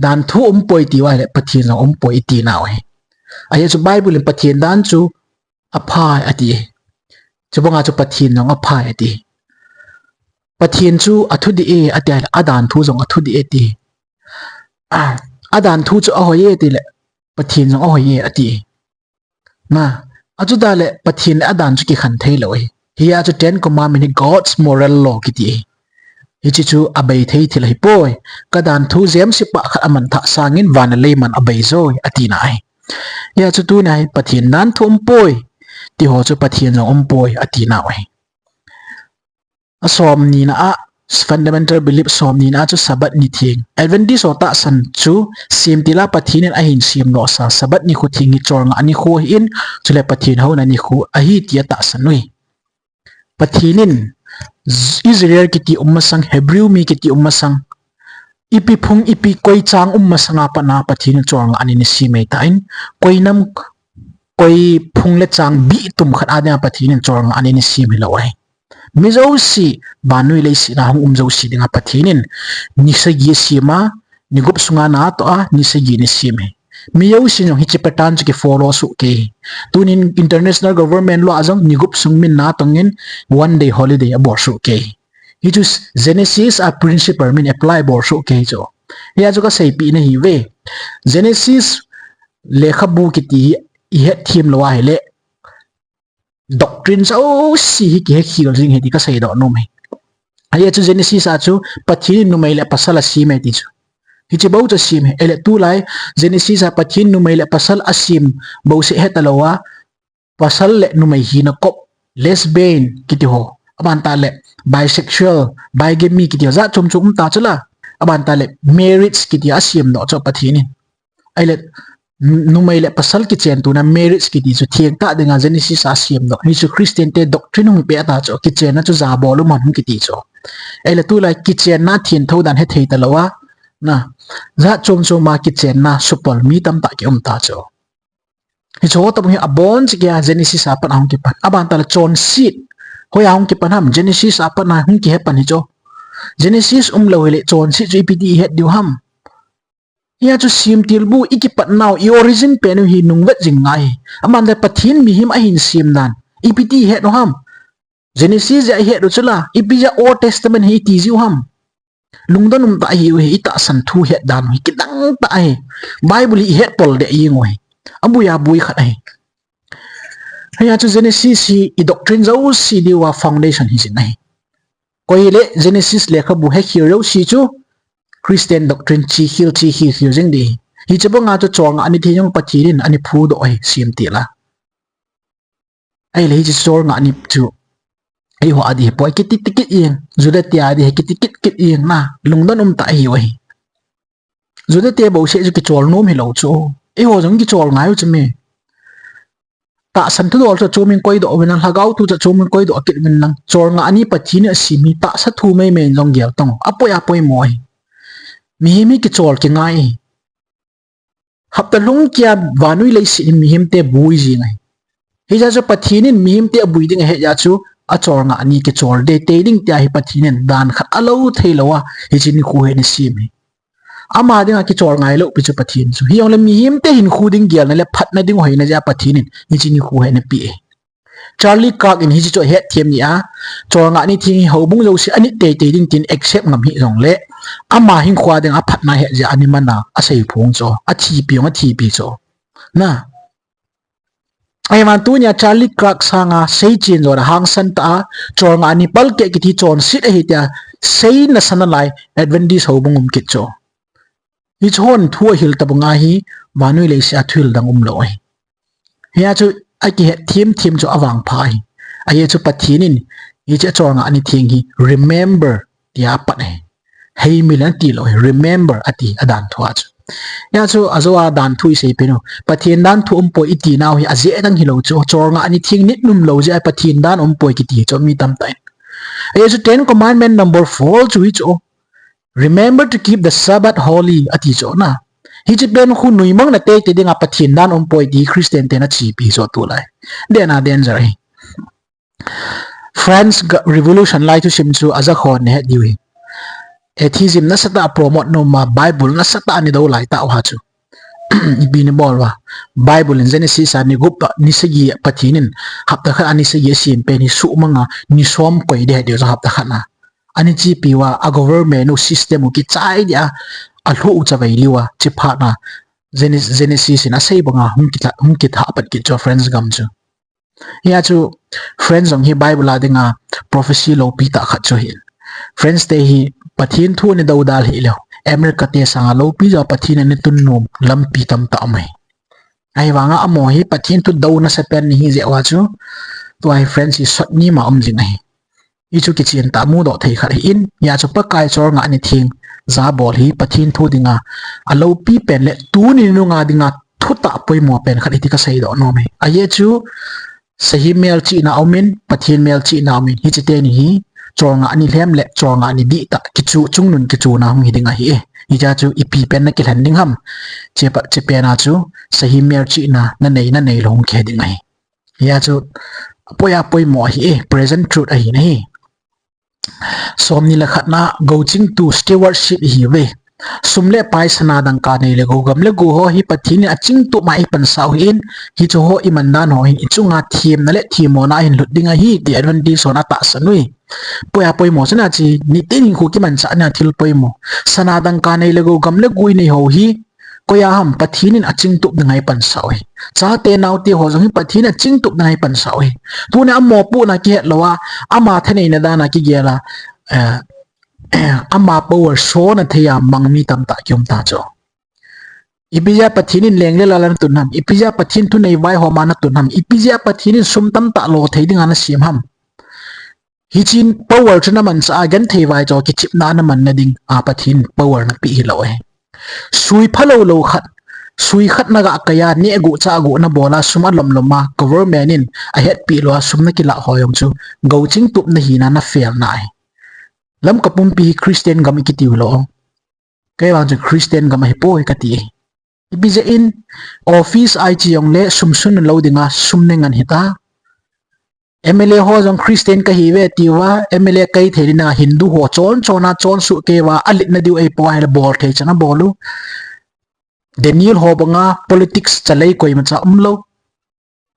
danthu umpoi iti uva ahile Pathen jong umpoi iti nau ahi. Ajeh chu Bible in Pathen dan chu aphai ati e. Chubanga chu Pathen jong aphai ati. Pathen chu athudih e ati ahile adanthu jong athudih e ati. Ah, adanthu chu ahoi e ati le Pathen jong ahoi e ati. Na, achuti le Pathen le adan chu kikhen thei lou ahi. Hia chu Ten Commandment hi God's moral law kiti ahi. Hiche chu abei thei thil ahipoi. Kadanthu jemse pah khat amanthah sangin van le leiman abei joi, atina ahi. Hia chu tuni a hi Pathen danthu umpoi, ti ho chu Pathen jong umpoi, atina ahi. Asom nina a, fundamental belief som nina a chu Sabbath ni theng. Adventist ho tahsan chu semtil a Pathen in ahin semdoh sa Sabbath nikho theng hi cholngah nikho ahin, chule Pathen houna nikho ahi tia tahsan uve. Pathen in Israel kiti um masang, Hebrew mi kiti um masang, ipi phung, ipi koi chang um masanga pat a Pathen in cholngah ni ana sem ahitan, koi nam, koi phung le chang bih tum khat a dinga Pathen in cholngah ni ana sem hilou ahi. Mi jouse, vannoi leiset a hung um jouse dinga Pathen in ni sagi asem a, ni gup sunga natoh a, ni sagi ana sem ahi. Mi jousen jong hiche pattern chu kifollow soh kei ahi. Tunin international government law a jong ni gup sung min natong in one day holiday abol soh kei ahi. Hichu Genesis a principle min apply bol soh kei ahi chu. Hia chu kaseipeh nahiuve. Genesis lekhabu kiti hi ihet them lou ahile, doctrine jouse hi kihe khel jing ahi ti kaseidoh nom ahi. Ajeh chu Genesis a chu Pathen in numei le pasal asem e ti chu. Hiche bou chu asem ahi. Ahile tulai Genesis a Pathen in numei le pasal asem bouseh heta lou a, pasal le numei hina kop, lesbian kiti ho, aban tah le bisexual, bigamy kiti ho, jat chom chom um ta chu la, aban tah le marriage kiti asemdoh chu Pathen in. Ahile, numei le pasal kichen tona marriage kiti chu thengtah dinga Genesis a asemdoh. Hichu Christian te doctrine hung peh ta chu, kichenna chu jabol um ham hung kiti chu. Ahile tulai kichenna thengtho dan hethei talou a, na, jat chom chom a kichenna supol mi tamtah kium ta chu. Hiche ho tobang hi abonchauva Genesis a pat a hung kipan. Aban tah le chonset. Hoiya hung kipan ham? Genesis a pat a hung kihe pan hichu. Genesis umlou hile chonset chu ipi ti ihet diu ham? Hia chu semtil bu ikipat nau, i origin pen u hi nungvet jing ngai ahi. Aban le Pathen mihem ahin sem dan ipi ti ihet u ham? Genesis jeh a ihet u chu la, ipi jeh a Old Testament hi iti jiu ham. Lungdon um tah ahiu hi, itahsan thu het dan u hi kidang tah ahi. Bible hi ihet pol deh jeng u hi. Aboi aboi khat ahi. Hia chu Genesis hi i doctrine jouse diu a foundation hi jin ahi. Koi le Genesis lekhabu hekhel jouse chu Christian doctrine chekhel chekhel khel jing ding ahi. Hiche banga chu cholngah ni theng jong Pathen in ana phudoh ahi, sim tila. Ahile hiche cholngah ni chu eiho a ding hi poi, kiti kit kit jeng, Juda te a ding hi kiti kit kit jeng na, lungdon um tah ahiu ahi. Juda te bouseh chu kichol nom hilou chu. Eiho jong kichol ngai u chu me. Tahsan thudol chu chom in koidoh uvin lang, lhagao thu chu chom in koidoh kit uvin lang. Cholngah ni Pathen in asem hi tahsa thu meimei in jong gel tang u. Apoi apoimo ahi. Mihem hi kichol kingai ahi. Hapta lhung kia vannoi leiset in mihemte bui jing ahi. Hijeh chun Pathen in mihemte abui ding ahet jeh chun acholngah ni kichol teitei ding tia hi Pathen in dan khat alou theilou a hiche nikho hi ana sem ahi. Ama dinga kichol ngai lou pi chu Pathen chu. Hijongle mihemte hinkho ding gelna le phatna ding hoina jeh a Pathen in hiche nikho hi ana pe ahi. Charlie Kirk in hiche chu ahetthem ni a, cholngah ni theng hi houbung jouse anit teitei ding tin accept ngam hih jongle, ama hinkho a dinga phatna het jeh a ana man a, asei phong chu, athipi jong athipi chu. Na. Ahivang tunia Charlie Kirk sanga seichen jona hangsan tah a, cholngah ni palkeh kiti chonset ahi tia, seina sana lai Adventist houbung um kit chu. Hiche hon thu ahil tabang a hi, vannoi leiset a thuhil dang umlou ahi. Hia chu akihet thim thim chu avangpha ahi. Ajeh chu Pathen in, hiche cholngah ni theng hi, remember, tia apat ahi. Heimil ati lou ahi, remember ati adan thu a chu. Hia chu ajou a dan thu isei pen u. Pathen dan thu umpoi iti nau hi ajeh dang hilou chu. Cholngah ni theng nit nomlou jeh a Pathen dan umpoi kiti chu mi tamtah in. Ajeh chu Ten Commandment number four chu hichu. Remember to keep the Sabbath holy ati chu na. Hiche pen khu nuimang na teitei dinga Pathen dan umpoi ti Christian ten achepi chu tulai. Dena danger ahi. France Revolution lai thusim chu ajakhon nahet diu hi. Atheism nasatah a promote nom a, Bible nasatah a nidou lai tah u ha chu. Ipi nibol uva. Bible in Genesis a ni gup a ni sagi Pathen in hapta khat a ni sagi asem pen hi suhmang a ni som koi ding ahi diu chu hapta khat na. Ana chepi uva, a government u system u kichai dia, alhuh u chavei liu a, chuphat na. Genesis in asei banga hung kitha, hung kitha pat kit chu France gam chu. Hia chu France jong hi Bible a dinga prophecy loupi tah khat chu ahi. France te hi Pathen thu ana dou dal hih leh, America te sanga loupi jeh a Pathen ana tun nom lampi tamtah um ahi. Ahivanga amaho hi Pathen thu dou nasa pen ana hi jeh uva chu, tua hi France hi sot ni ma um jing ahi. Hichu kichen tah mudoh thei khat ahin, hia chu Pakai cholngah ni theng jabol hi Pathen thu dinga aloupi pen le tuni nunga dinga thutah poimo pen khat ahi ti kasei doh nom e. Ajeh chu sahi melchihna aumin, Pathen melchihna aumin, hiche teni hi cholngah ni lhem le cholngah ni dihtah kichu, chungnung kichuna hung hi ding ahi e. Hijeh chu ipi pen nakilhen ding ham. Chepa, chepen a chu sahi melchihna nanei, nanei lou hung kihe ding ahi. Hia chu apoi apoimo ahi e, present truth ahi nahi. Somni le khatna, gouchingtu stewardship ihiuve. Sum le pai sana dangka nei le gou gam le gu ho hi Pathen in achingtup ma eipansah u ahin, hichu ho iman dan ho hin ichunga themna le themmona ahin lut ding ahi ti Adventist hon atahsan ui. Apoi apoimo chu nachi, nitin hinkho kimanchah na thil poimo. Sana dangka nei le gou gam le gu inei ho hi, Koiya ham Pathen in achingtup dinga eipansah u ahi. Chate naote ho jong hi Pathen in achingtup dinga eipansah u ahi. Tuni a mopohna kihet lou a, ama thaneina dan a kigel a, eh, ama power sona thei a mang mi tamtah kium ta chu. Ipi jeh a Pathen in leng le lal ana tun ham, ipi jeh a Pathen thunei vaihom a natun ham, ipi jeh a Pathen in sum tamtah lo thei dinga nasem ham. Hichun power chu namanchah a, genthei vai chu kichepna naman na ding a Pathen power napeh hilou ahi. Sui phalou lou khat, sui khat naga kai a, neh gu chah gu nabol a, sum alom lom a, government in ahetpi lou a, sum nakilah ho jong chu, gouchingtup nahina nafail na ahi. Lamka pumpi hi Christian gam ikitiu lou. Kei vang chu Christian gam ahipoi kati ahi. Ipi jeh in office a iche jongle sum sun lou dinga sum ne ngen hita. M L A ho jong Christian kahiuve tiuva, M L A kai thei dinga Hindu ho chon chon a chon suh kei uva, alet na diu eipoi ahile bol thei chan abol u. Daniel ho banga politics chalei koimacha umlou.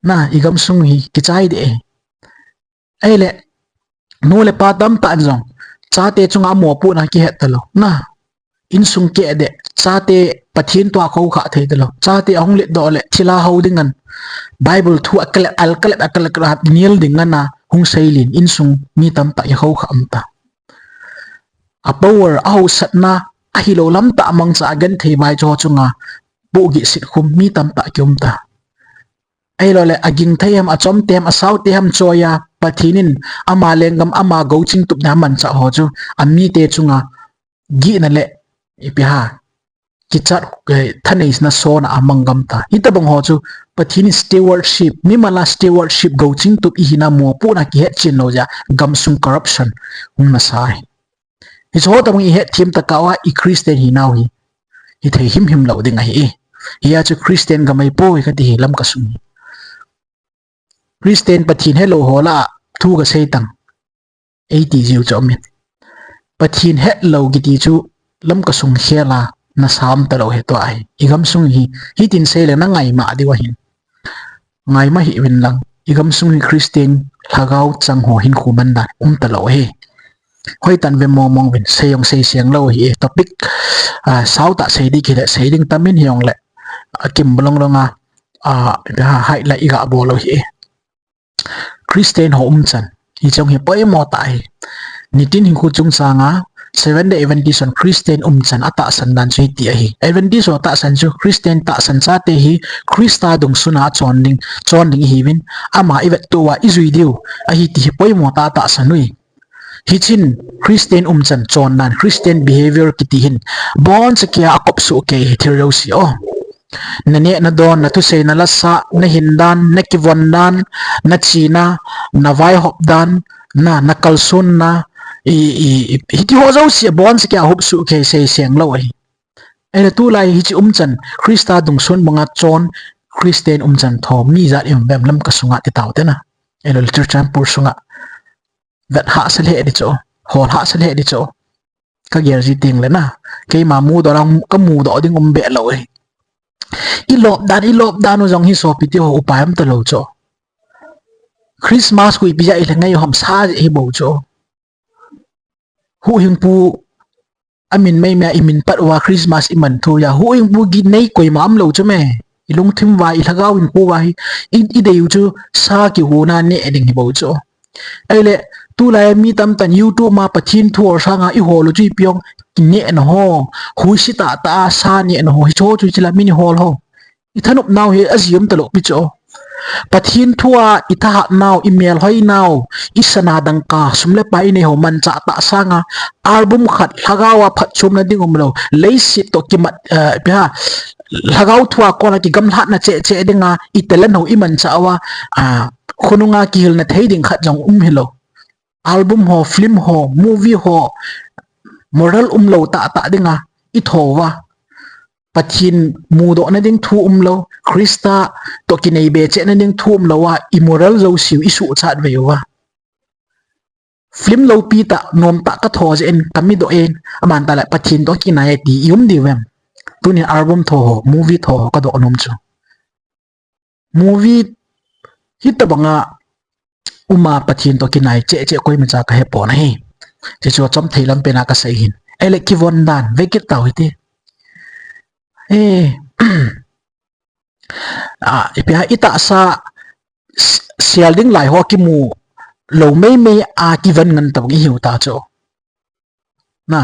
Na, igamsung hi kichai deh e. Ahile, Nu le pa tamtah in jong chate chunga mopohna kihet talou. Na, insung keh deh, chate Pathen toh khoukhah thei talou. Chate ahung letdoh le thilha hou ding ngan, Bible thu a kalet, a kalet, a kalet, a kalet, nil ding ngan a hung seilin, insung mi tamtah kikhoukhah um ta. A power, a hausatna, ahilou lam tah mangcha a genthei vai cho chunga pohgih sitkhum mi tamtah kium ta. Ahilou le, aging thei ham, achom thei ham, asao thei ham choi a, Pathen in ama lenggam, ama gouching tupna amanchah ho chu, amite chunga gihna le, ipi ham, kichat, eh, thaneina sona amang gam ta. Hitabang ho chu, Pathen in stewardship, mimal a stewardship gouching tup ihina mopohna kihetchen lou jeh a, gamsung corruption hung nasa ahi. Hiche ho tabang ihet them tah uva, i Christian hinau hi, hithei himhim lou ding ahi. Hia chu Christian gamai poi kati hi Lamka sung hi. Christian Pathen helou ho lah a thu kasei tang, eiti jiu chu amin. Pathen helou kiti chu Lamka sung khel a nasa um talou hi tua ahi. I gamsung hi, hitin sei le na ngaima diu ahin. Ngaima hih uvin lang, i gamsung hi Christian lhagao chang ho hinkho man dan um talou ahi. Hoitah in ve mong mong uvin, sei jong sei seng lou ahi e. Topic, ah, sao tah sei ding kile, sei ding tam in hijongle, ah, kim bolong long a, ah, ha, highlight iga bol u ahi e. Christian ho umchan, hiche jong hi poimo tah ahi. Nitin hinkho chungchang a, Seventh Day Adventist hon Christian umchan atahsan dan chu hiti ahi. Adventist ho tahsan chu Christian tahsan chate hi Christa dungsun a chon ding, chon ding ihiuvin, ama ivettup uva ijui diu ahi ti hi poimo tah tahsan ui. Hichun Christian umchan chon dan, Christian behavior kiti hin, boncha keiya akop soh kei hi thil jouse o. Na neh na don, na thusei na lasa, na hin dan, na kivon dan, na chena, na vaihop dan, na, na kalsonna, i, i, i, hiti ho jouse boncha keiya hop soh kei sei seng lou ahi. Ahile tulai hiche umchan, Christa dungsun banga chon, Christian umchan tho, mi ijat um uvem Lamka sunga ti tau te na. Ahile Churachandpur sunga. Vet hahsa lheh ding chu, hol hahsa lheh ding chu. Ka gel ji teng le na, keima mudoh lang, ka mudoh ding um be lou e. I lop dan, i lop dan u jong hi sopi teho upai um talou chu. Christmas khu ipi jeh a i lha ngai u ham sa jeh hi bou chu. Huhhingpu amin mai mai a i min pat uva Christmas i man thu a, huhhingpu gin nei koima um lou chu me. I lungthim uva, i lhagao hinkho uva hi, i, i dei u chu sa kihona neh ding hi bou chu. Ahile, tulai mi tamtah in YouTube ma Pathen thu hol sanga i hol u chu ipi ong, kinehna ho, huisi tah tah a sa nehna ho, hiche ho chu hiche la min i hol ho. I thanop nau hi aji um talou pi chu. Pathen thu a i thahat nau, i melhoi nau, i sana dangka, sum le pai i nei ho manchah tah sanga, album khat, lhagao a phatchomna ding um lou, leiset toh kimat, eh, ipi ham, lhagao thu a kona kigamlatna cheh cheh dinga, i talent ho i manchah uva, ah, khonunga kihilna thei ding khat jong um hilou. Album ho, film ho, movie ho, moral um lou tah tah dinga, i tho uva. Pathen mudohna ding thu um lou, Christa toh kinei be chehna ding thu um lou a, i moral jouse u i suhchat vei uva. Film loupi tah, nom tah ka tho jeh in, ka mi doh in, aman tah le Pathen toh kinai e ti i um diu vem. Tunin album tho ho, movie tho ho ka doh nom chu. Movie hitabanga um a Pathen toh kinai cheh cheh koimacha ka hepon ahi. Hichu achom thei lam pen a ka sei hin. Ahile kivon dan, ve kit tau hite. Eh, ah, ipi ham, i tahsa s-, sel ding lai ho kimu lou mei mei a kivon ngan tobang i hiu ta chu. Na,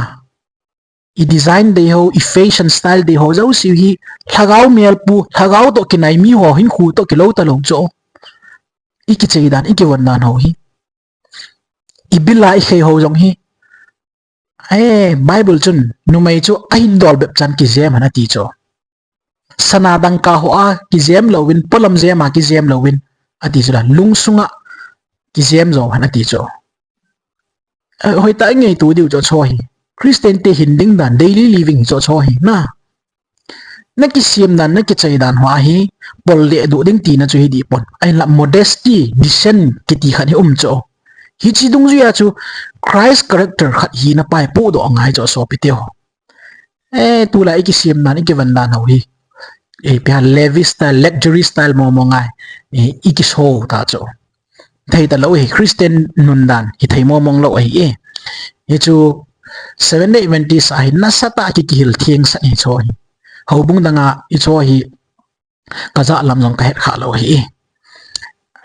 i design dei ho, i fashion style dei ho jouse u hi, lhagao melpu, lhagao toh kinai mi ho, hinkho toh kilou talou chu. I kichei dan, i kivon dan ho hi. I bil a i khei ho jong hi. Eh, Bible chun, numei chu ahin dol bep chan kijem hen ati chu. Sana dangka ho a kijem louvin, polam jem a kijem louvin, ati chu la, lungsunga kijem jo hen ati chu. Eh, hoitah a i ngaito diu chu chu hi. Christian te hin ding dan, daily living chu chu hi. Na, na kisem dan, na kichai dan ho a hi, pol le duh ding tina chu hi dipon. Ahinla modesty, decent kiti khat hi um chu. Hiche dungjui a chu Christ character khat hina pai podoh angai chu sopi teho. Eh, tulai i kisem dan, i kivon dan ho hi. Eh, ipi ham lavish style, luxury style momo ngai. Eh, i kiso ta chu. thei talou ahi, Christian nundan hithei mong mong lou ahi e. Hichu Seventh Day Adventist a hi nasatah a ki, kihil thengsah ahi chu ahi. Houbung danga hichu ahi, kajah lam jong kahet kha lou ahi e.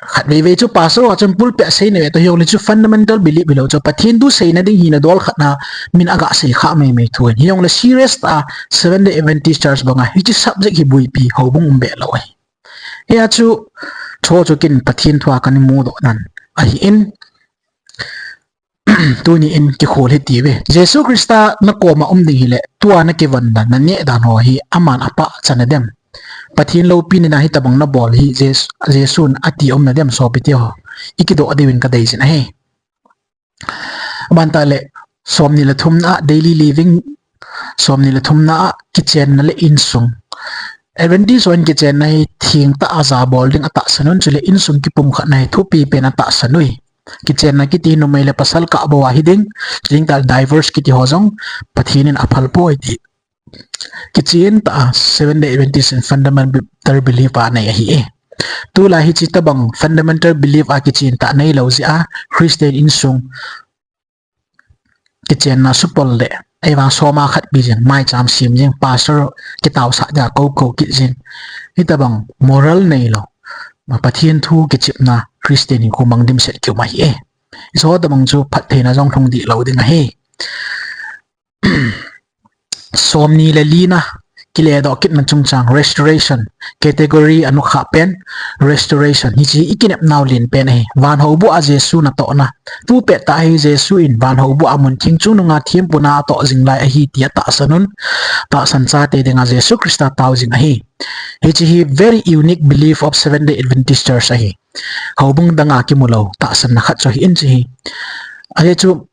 Khatvei vei chu pastor ho chun pulpit a seina ve toh, hijongle chu fundamental belief hilou chu, Pathen thu seina ding hina dol khat na min aga sei kha mai mai thu ahi. Hijongle serious tah a Seventh Day Adventist Church banga hiche subject hi buipi houbung um be lou ahi. Hia chu, chu chu kin Pathen thu a kana mudoh nan ahin, tuni in kikhol hiti ve. Jesu Christa nakoma um ding hile, tua nakivon dan, naneh dan ho hi aman apachat nadem? Pathen loupina na hitobang nabol hi Jesu, Jesun ati um nadem, sopite ho? Ikidoh diuvin kadei jin ahi. Aban tah le, somni le thumna a daily living, somni le thumna a kichenna le insung. Adventist hon kichenna hi thengtah a jabol ding atahsan un, chule insung kipumkhatna hi thupi pen atahsan uve. Kichenna kiti numei le pasal kah bou a hiding, chuteng tah le divorce kiti ho jong Pathen in aphal poi ti. Kichen tah a Seventh Day Adventist in fundamental belief anei ahi e. Tulai hiche tobang fundamental belief a kichen tah neilou jeh a Christian insung kichenna supol le, ahivang soma khat pi jing, maicham sem jing, pastor kitaosah dia kou kou kit jing, hitobang moral neilou, ma Pathen thu kichepna Christian hinkho mang dimset kium ahi e. Hiche tobang chu phattheina jong lhung dih lou ding ahi. Somni le lina, kiledoh kitna chungchang, restoration, category anukhah pen, restoration, hiche ikinepnau len pen ahi. Van houbuh a Jesu natohna. Tupet tah hi Jesu in van houbuh a muntheng chungnunga thempuna atoh jing lai ahi ti atahsan un, tahsan chate dinga Jesu Christa tao jing ahi. Hiche hi very unique belief of Seventh Day Adventist Church ahi. Houbung danga kimulou tahsanna khat chu ahi in chu hi. Ahi chu,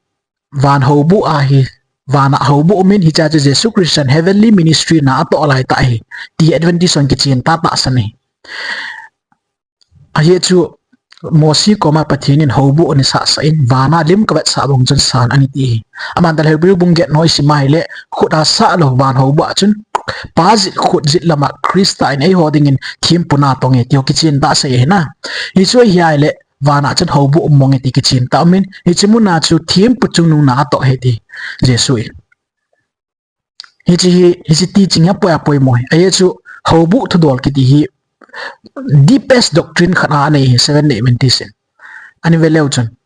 van houbuh a hi, vana houbuh um in, hichea chu Jesu Christa heavenly ministry na atoh lai tah ahi ti Adventist hon kichen tah tahsan ahi. Ahi chu, Mosi koma Pathen in houbuh ana sahsah in, vana lim kavetsah bang chun san ana ti ahi. Aban tah le Hebrew bung get na isim a hile, khut a sah lou van houbuh a chun, Pa jit khut jit lama Christa in eiho dingin thempuna atong e ti ho kichen tah asei ahi na. Hichu ahi a hile, vana chun houbuh um mong e ti kichen tah um in, hiche muna chu thempu chungnung na atoh ahi ti Jesu in. Hiche hi, hiche teaching hi apoi apoimo ahi. Ahi chu, houbuh thudol kiti hi deepest doctrine khat a anei ahi Seventh Day Adventist in. Ana ve leu chun,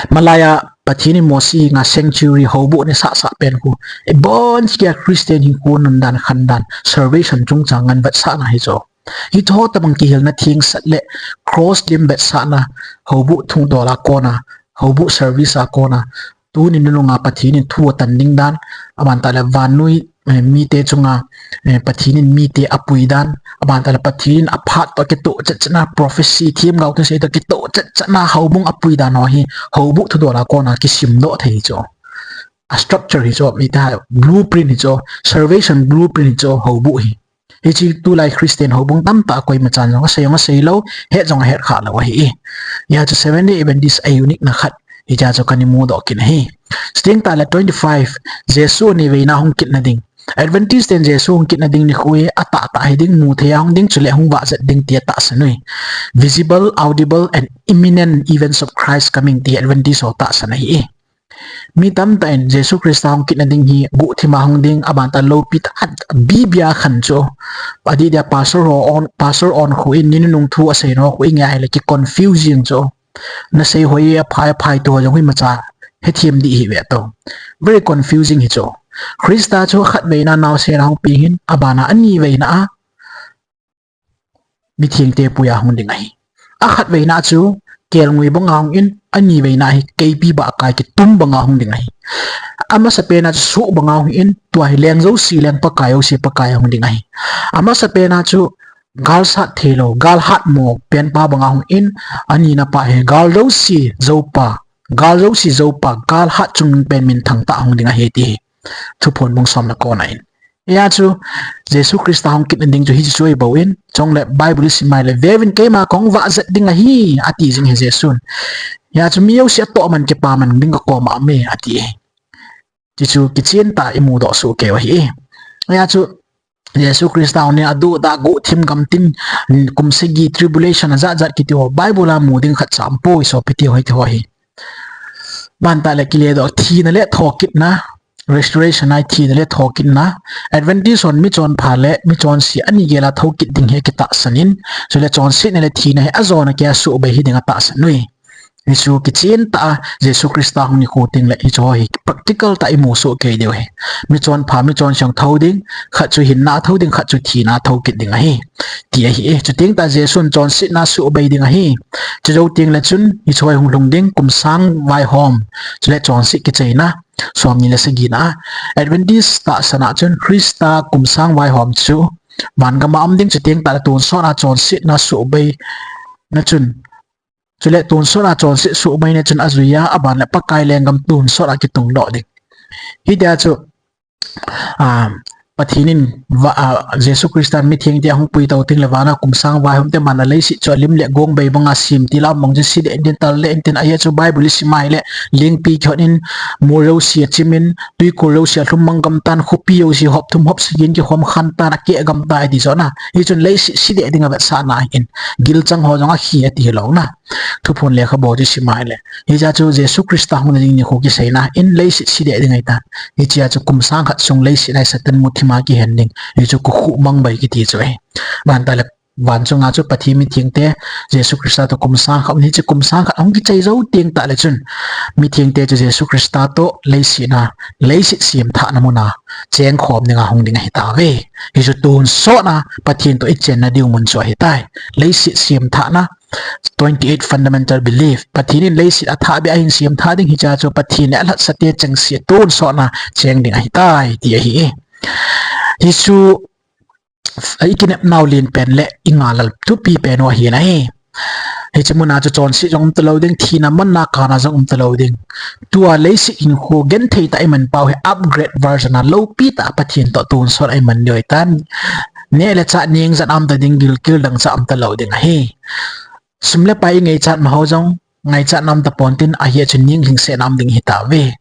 malaiya Pathen in Mosi henga sanctuary houbuh ana sahsah pen khu, ibonchauva Christian hinkho nundan khandan, salvation chungchang ngan vetsahna hichu. Hiche tobang kihilna thengsel le cross lim vetsahna, houbuh thudol a kona, houbuh service a kona, tuni nunung a Pathen in thu atan ding dan, aban tah le vannoi, eh, mite chunga, eh, Pathen in mite apui dan, aban tah le Pathen in aphat toh kitoh chetchetna, prophecy, themgao thusei toh kitoh chetchetna houbung apui dan ho hi, houbuh thudol a kona kisimdoh thei chu. A structure hichu, mite blueprint hichu, salvation blueprint hichu, houbuh hi. Hiche tulai Christian houbung tamtah a koima chan jong asei jong asei lou, het jong ahet kha lou ahi. Hia chu Seventh Day Adventist a unique na khat, hichea chu kana mudoh kit ahi. Chuteng tah le twenty-five, Jesu ni veina hung kitna ding. Adventist ten Jesu hung kitna ding nikho hi atahtah hiding, muthei a hung ding, chule hung vahjet ding ti atahsan uve. Visible, audible and imminent events of Christ coming ti Adventist ho tahsan ahi. Mi tamtah in Jesu Christa hung kitna ding hi guhthim a hung ding, aban tah loupi tah a bibia khan chu. Adeh dia pastor ho on, pastor on khu in, ni nunung thu asei ho khu in ngai le kiconfuse jing chu. Nasei hoi aphai, aphai tu jong hoimacha hethem dih hih ve to. Very confusing hichu. Christa chu khatveina naosen a hung peng in, abana aniveina a mithengte pui a hung ding ahi. Akhatveina chu kelngoi banga hung in, aniveina hi keipi bah a kai kitum banga hung ding ahi. Amasapen a chu soh banga hung in, tua hi leng jouse leng, pakai jouse pakai a hung ding ahi. Amasapen a chu gal sat theilou, gal hatmo penpa banga hung in, anina pa hi gal jouse joupa, gal jouse joupa, gal hat chungnung pen minthang tah a hung ding ahi ti hi Thuphon bung som le kona in. Hia chu Jesu Christa hung kitna ding chu hiche chu ahibou in, chule Bible isim a le, veuvin keima kahung vahjet ding ahi, ati jing ahi Jesun. Hia chu mi jouse atoh man kipa man ding kakoma aume, ati ahi. Hichu kichen tah a imudoh soh keiu ahi. Hia chu Jesu Christa hung ding, aduda, guhthim gamtin, kum sagi tribulation ajat jat kiti ho, Bible a mu ding khatcha aumpoi sopi teho, hiti ho hi. Bantah le kiledoh, thina le thokitna, restoration ahi, thina le thokitna. Adventist hon michonpha le michonse ani gel a thokit ding hi akitahsan in, chule chonsetna le thina hi ajona kei a suhbei hi ding atahsan uve. Hichu kichen tah a Jesu Christa hung nikho teng le hichu hi practical tah a imu soh kei diu ahi. Michonpha, michonse hung tho ding, khat chu hinna a tho ding, khat chu thina a thokit ding ahi, ti ahi e. Chuteng tah Jesun chonsetna suhbei ding ahi. Chujou teng le chun hichu hi hung lhung ding, kum sang vaihom, chule chonset kichaina, somni le sagina a. Adventist tahsan a chun Christa kum sang vaihom chu vangam a um ding, chuteng tah le tonsot a chonsetna suhbeina chun, chule tonsot a chonset suhbeina chun ajui a, aban le Pakai lenggam tonsot a kitungdoh ding. Hitia chu, ah, Pathen in va-, ah, Jesu Christa mithengte ahung puitou teng le van a kum sang vaihom te man a leiset chu alim le gong bei banga sem til a um bang chu se deh intin, tal deh intin, ajeh chu Bible isim a ahile lengpi kihot in, mol jouse achim in, twikol jouse alhum mang gam tan, khopi jouse hop thum hop sagi in kikhom khan tan, akeh gam tai ati chu na. Hichun leiset se deh ding avetsahna ahin, gilchang ho jong akhe ati hilou na. Thuphon lekhabu chu isim a ahile. Hichea chu Jesu Christa hung nading nikho kiseina in leiset se deh ding ahitan. Hichea chu kum sang khat sung leiset a hi Satan muthim a kihen ding. Hichu kikhuh mang bei kiti chu ahi. Bantah le van chunga chu Pathen mithengte Jesu Christa toh kum sang khat, hiche kum sang khat ahung kichai jou teng tah le chun, mithengte chu Jesu Christa toh leiset a, leiset semthahna mun a chengkhom dinga hung ding ahitauve. Hichu tonsot a Pathen toh ichenna diu mun chu ahitai. Leiset semthahna, twenty-eight fundamental belief. Pathen in leiset athah beh a ahin semthah ding, hichea chu Pathen le alhatsate chengse tonsot a cheng ding ahitai, ti ahi e. Hichu ikinepnau lenpen le ingahlel thupi pen u ahi nahi. Hiche mun a chu chonset jong um talou ding, thina manna kana jong um talou ding. Tua leiset hinkho genthei tah a iman pau hi upgrade version a loupi tah a Pathen toh tonsot a iman diu ahitan. Neh le chah neng jat a um ta ding, gilkel dangchah um talou ding ahi. Sum le pai ingaichat ma ho jong ngaichatna um tapon tin, ahi a chu ning lhingsetna um ding ahitauve.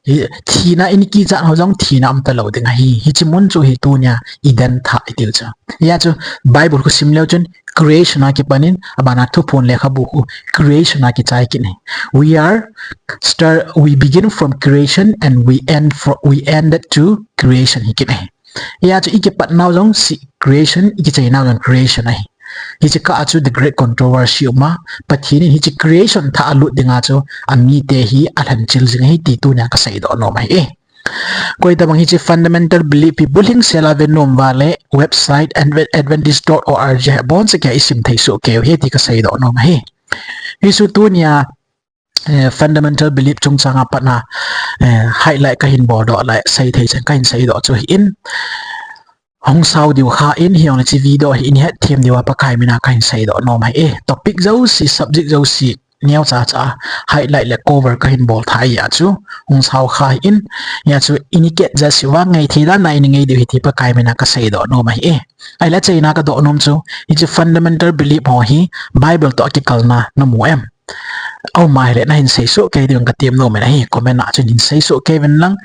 Hi, thina in kichat ho jong thina um talou ding ahi. Hiche mun chu hi tunia Eden thah itiu chu. Hia chu Bible khu sim leu chun creation a kipan in, abana Thuphon lekhabu khu creation a kichai kit ahi. We are start, we begin from creation and we end for, we ended to creation hi kit ahi. Hia chu ikipatnau jong se creation, ikichainau jong creation ahi. Hiche kah a chu the great controversy um a, Pathen in hiche creation thah a lut dinga chu amite hi alhenchil jing ahi ti tunia kaseidoh nom ahi e. Koi tabang hiche fundamental belief hi bulhing sel a ve nom uva le website adventist dot org hi aboncha kia isim thei soh kei u ahi ti kaseidoh nom ahi. Hichu tunia eh, fundamental belief chungchang a patna, eh, highlight kahin boldoh lai, seithei chan kahin seidoh chu ahin, hung sao diu kha in, hijongle hiche video hi ihin hetthem diu a Pakai mina kahin seidoh nom ahi e. Topic jouse, subject jouse, neocha cha highlight le cover kahin bol thei a chu hung sao kha in, hia chu ihin kit jeh uva ngai thei dan a ihin ngai diu ahi ti Pakai mina kaseidoh nom ahi e. Ahile achaina kadoh nom chu, hiche fundamental belief ho hi Bible toh akikalna namu em? Aum a ahile nahin seisoh kei diuvin katem nom in ahi, comment a chun hin seisoh kei uvin lang,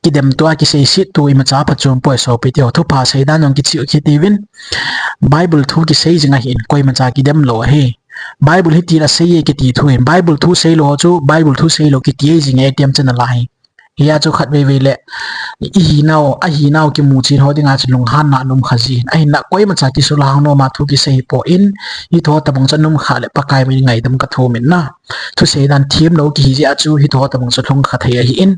kidem tua kiseiset tu imacha phachom poi sopi teho, thupha seidan jong kicheh u kiti uvin, Bible thu kisei jing ahin, koimacha kidem lou ahi. Bible hiti la sei e kiti thu ahi, Bible thu seilou ho chu, Bible thu seilou kiti ahi jing e, atiam chan ala ahi. Hia chu khatvei vei le, ihinau, ahinau kimuchen ho dinga chu lunghanna aum kha jin. Ahinla koimacha kisulhang nom a thu kisei hipon, hiche ho tabang chu aum kha le Pakai min ngaidam kathum in na. Thusei dan themlou kihi jeh a chu hiche ho tabang chu lhung kha thei ahin.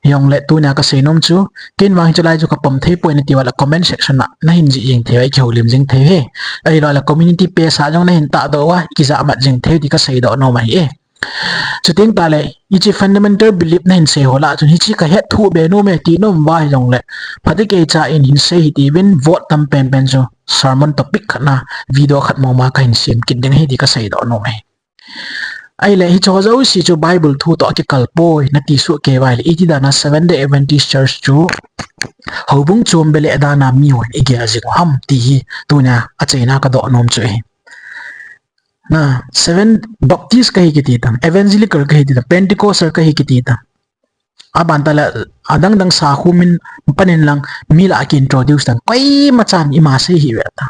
Hijongle tunia kasei nom chu, ken vang hiche lai chu kapom thei poi nati uva le comment section a nahin jih jing thei uva, ikihoulim jing thei uve. Ahilou le community page a jong nahin tahdoh uva, ikijahmat jing thei u ti kaseidoh nom ahi e. Chuteng tah le, hiche fundamental belief nahin sei ho lah a chun, hiche kahet thuh be nom e ti nom uva hijongle, phatecha in hin sei hiti uvin, vote tam penpen chu sermon topic khat na, video khat mong mong kahin sem kit ding ahi ti kaseidoh nom ahi. Ahile, hiche ho jouse chu Bible thu toh akikal poi nati soh kei uva ahile, iti dan a Seventh Day Adventist Church chu houbung chom beh le dan a mihon igel jing u ham ti hi tunia achaina kadoh nom chu ahi. Na, Seven Baptist kahi kiti tan, Evangelical kahi kiti tan, Pentecostal kahi kiti tan. Aban tale, adang dang sakhu min panin lang mi lah a ki introduce tan. Koima chan ima sei hih ve ta.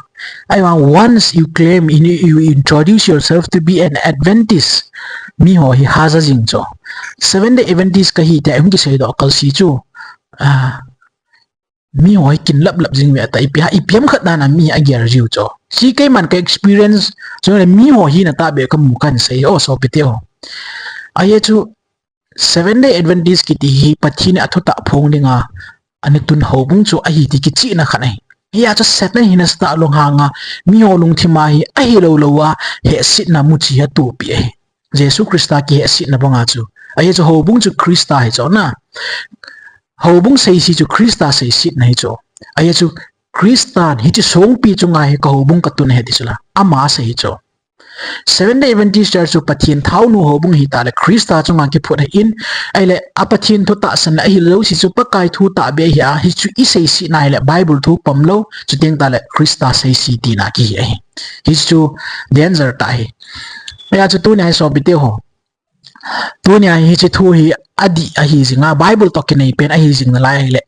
Ahivang once you claim, you, you introduce yourself to be an Adventist, miho hi haja jing chu. Seventh Day Adventist kahi tia hung kisei doh kalsi chu. Ah, miho hi kin lap lap jing ve ta, ipi ha, ipi ham khat dan a mi agel jiu chu. Hiche keiman ka experience, chule miho hina tahbeh kamu kahin sei, o sopite ho. Ahi chu, Seventh Day Adventist kiti hi Pathen in athutah phong dinga ana tun houbung chu ahi ti kichehna khat ahi. Hia chu Satan hina stah lunghang a, miho lungthim a hi ahilou lou a, hehsetna muchi a atohpi ahi. Jesu Christa kihehsetna banga chu. Ahi chu houbung chu Christa hi chu na. Houbung seisi chu Christa seisetna hi chu. Ahi chu Christan hiche songpi chunga hi ka houbung katun ahi ti chu la. Ama asei hi chu. Seventh Day Adventist Church chu Pathen thaonu houbung ahi tale Christa chunga kiphut ahin, ahile a Pathen thu tahsan le ahilou si chu Pakai thu tahbeh ahi a, hichu iseisetna ahile Bible thu pom lou, chuteng tale Christa seisi tina kihi ahi. Hichu danger tah ahi. Hia chu tunia hi sopite ho. Tunia hiche thu hi adih ahi jinga, Bible toh kinei pen ahi jing nalai ahile.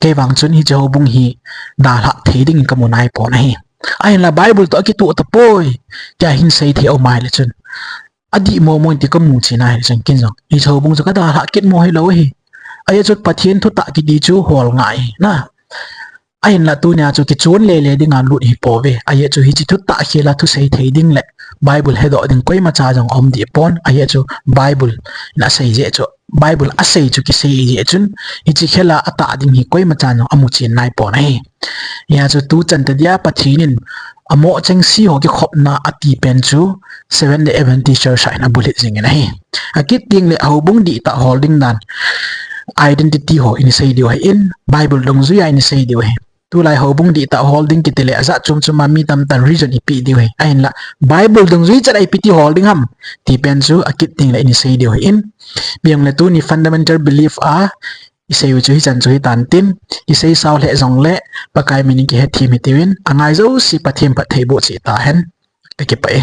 Kei vang chun hiche houbung hi dalhah thei dingin kamu naipon ahi. Ahinla Bible toh akitoh tapoi, tia hin sei thei aum ahile chun. Adih momo in ti kamu cheh ahile chun ken jong hiche houbung chu kadalhah kit mo hilou ahi. Ahi chu Pathen thutah kiti chu hol ngai ahi na. Ahinla tunia chu kichon lele dinga lut hipouve. Ahi chu hiche thutah khel a thusei thei ding le Bible hedoh ding koimacha jong aum deh pon. Ahi chu Bible in asei jeh chu, Bible asei chu kisei jeh chun hiche khel a atah ding hi koimacha jong amu chen naipon ahi. Hia chu tuchan tah dia Pathen in amoh chengse ho kikhopna ati pen chu Seventh Day Adventist Church in abulhit jingin ahi. Akit tengle houbung dihtah hol ding dan identity ho ihin sei diu ahin, Bible dungjui a ihin sei diu ahi. Tulai houbung dihtah hol ding kitile ajat chom chom a mi tamtah in reason ipeh diu ahi. Ahinla Bible dungjui chet a ipi ti hol ding ham ti pen chu akit tengle ihin sei diu ahin. Ipi jongle tuni fundamental belief a isei u chu hichan chu hitan tin, isei sao lheh jongle Pakai min in kihethem hitiuvin, angai jouse Pathen phattheiboh cheh tahen. Kakipah e.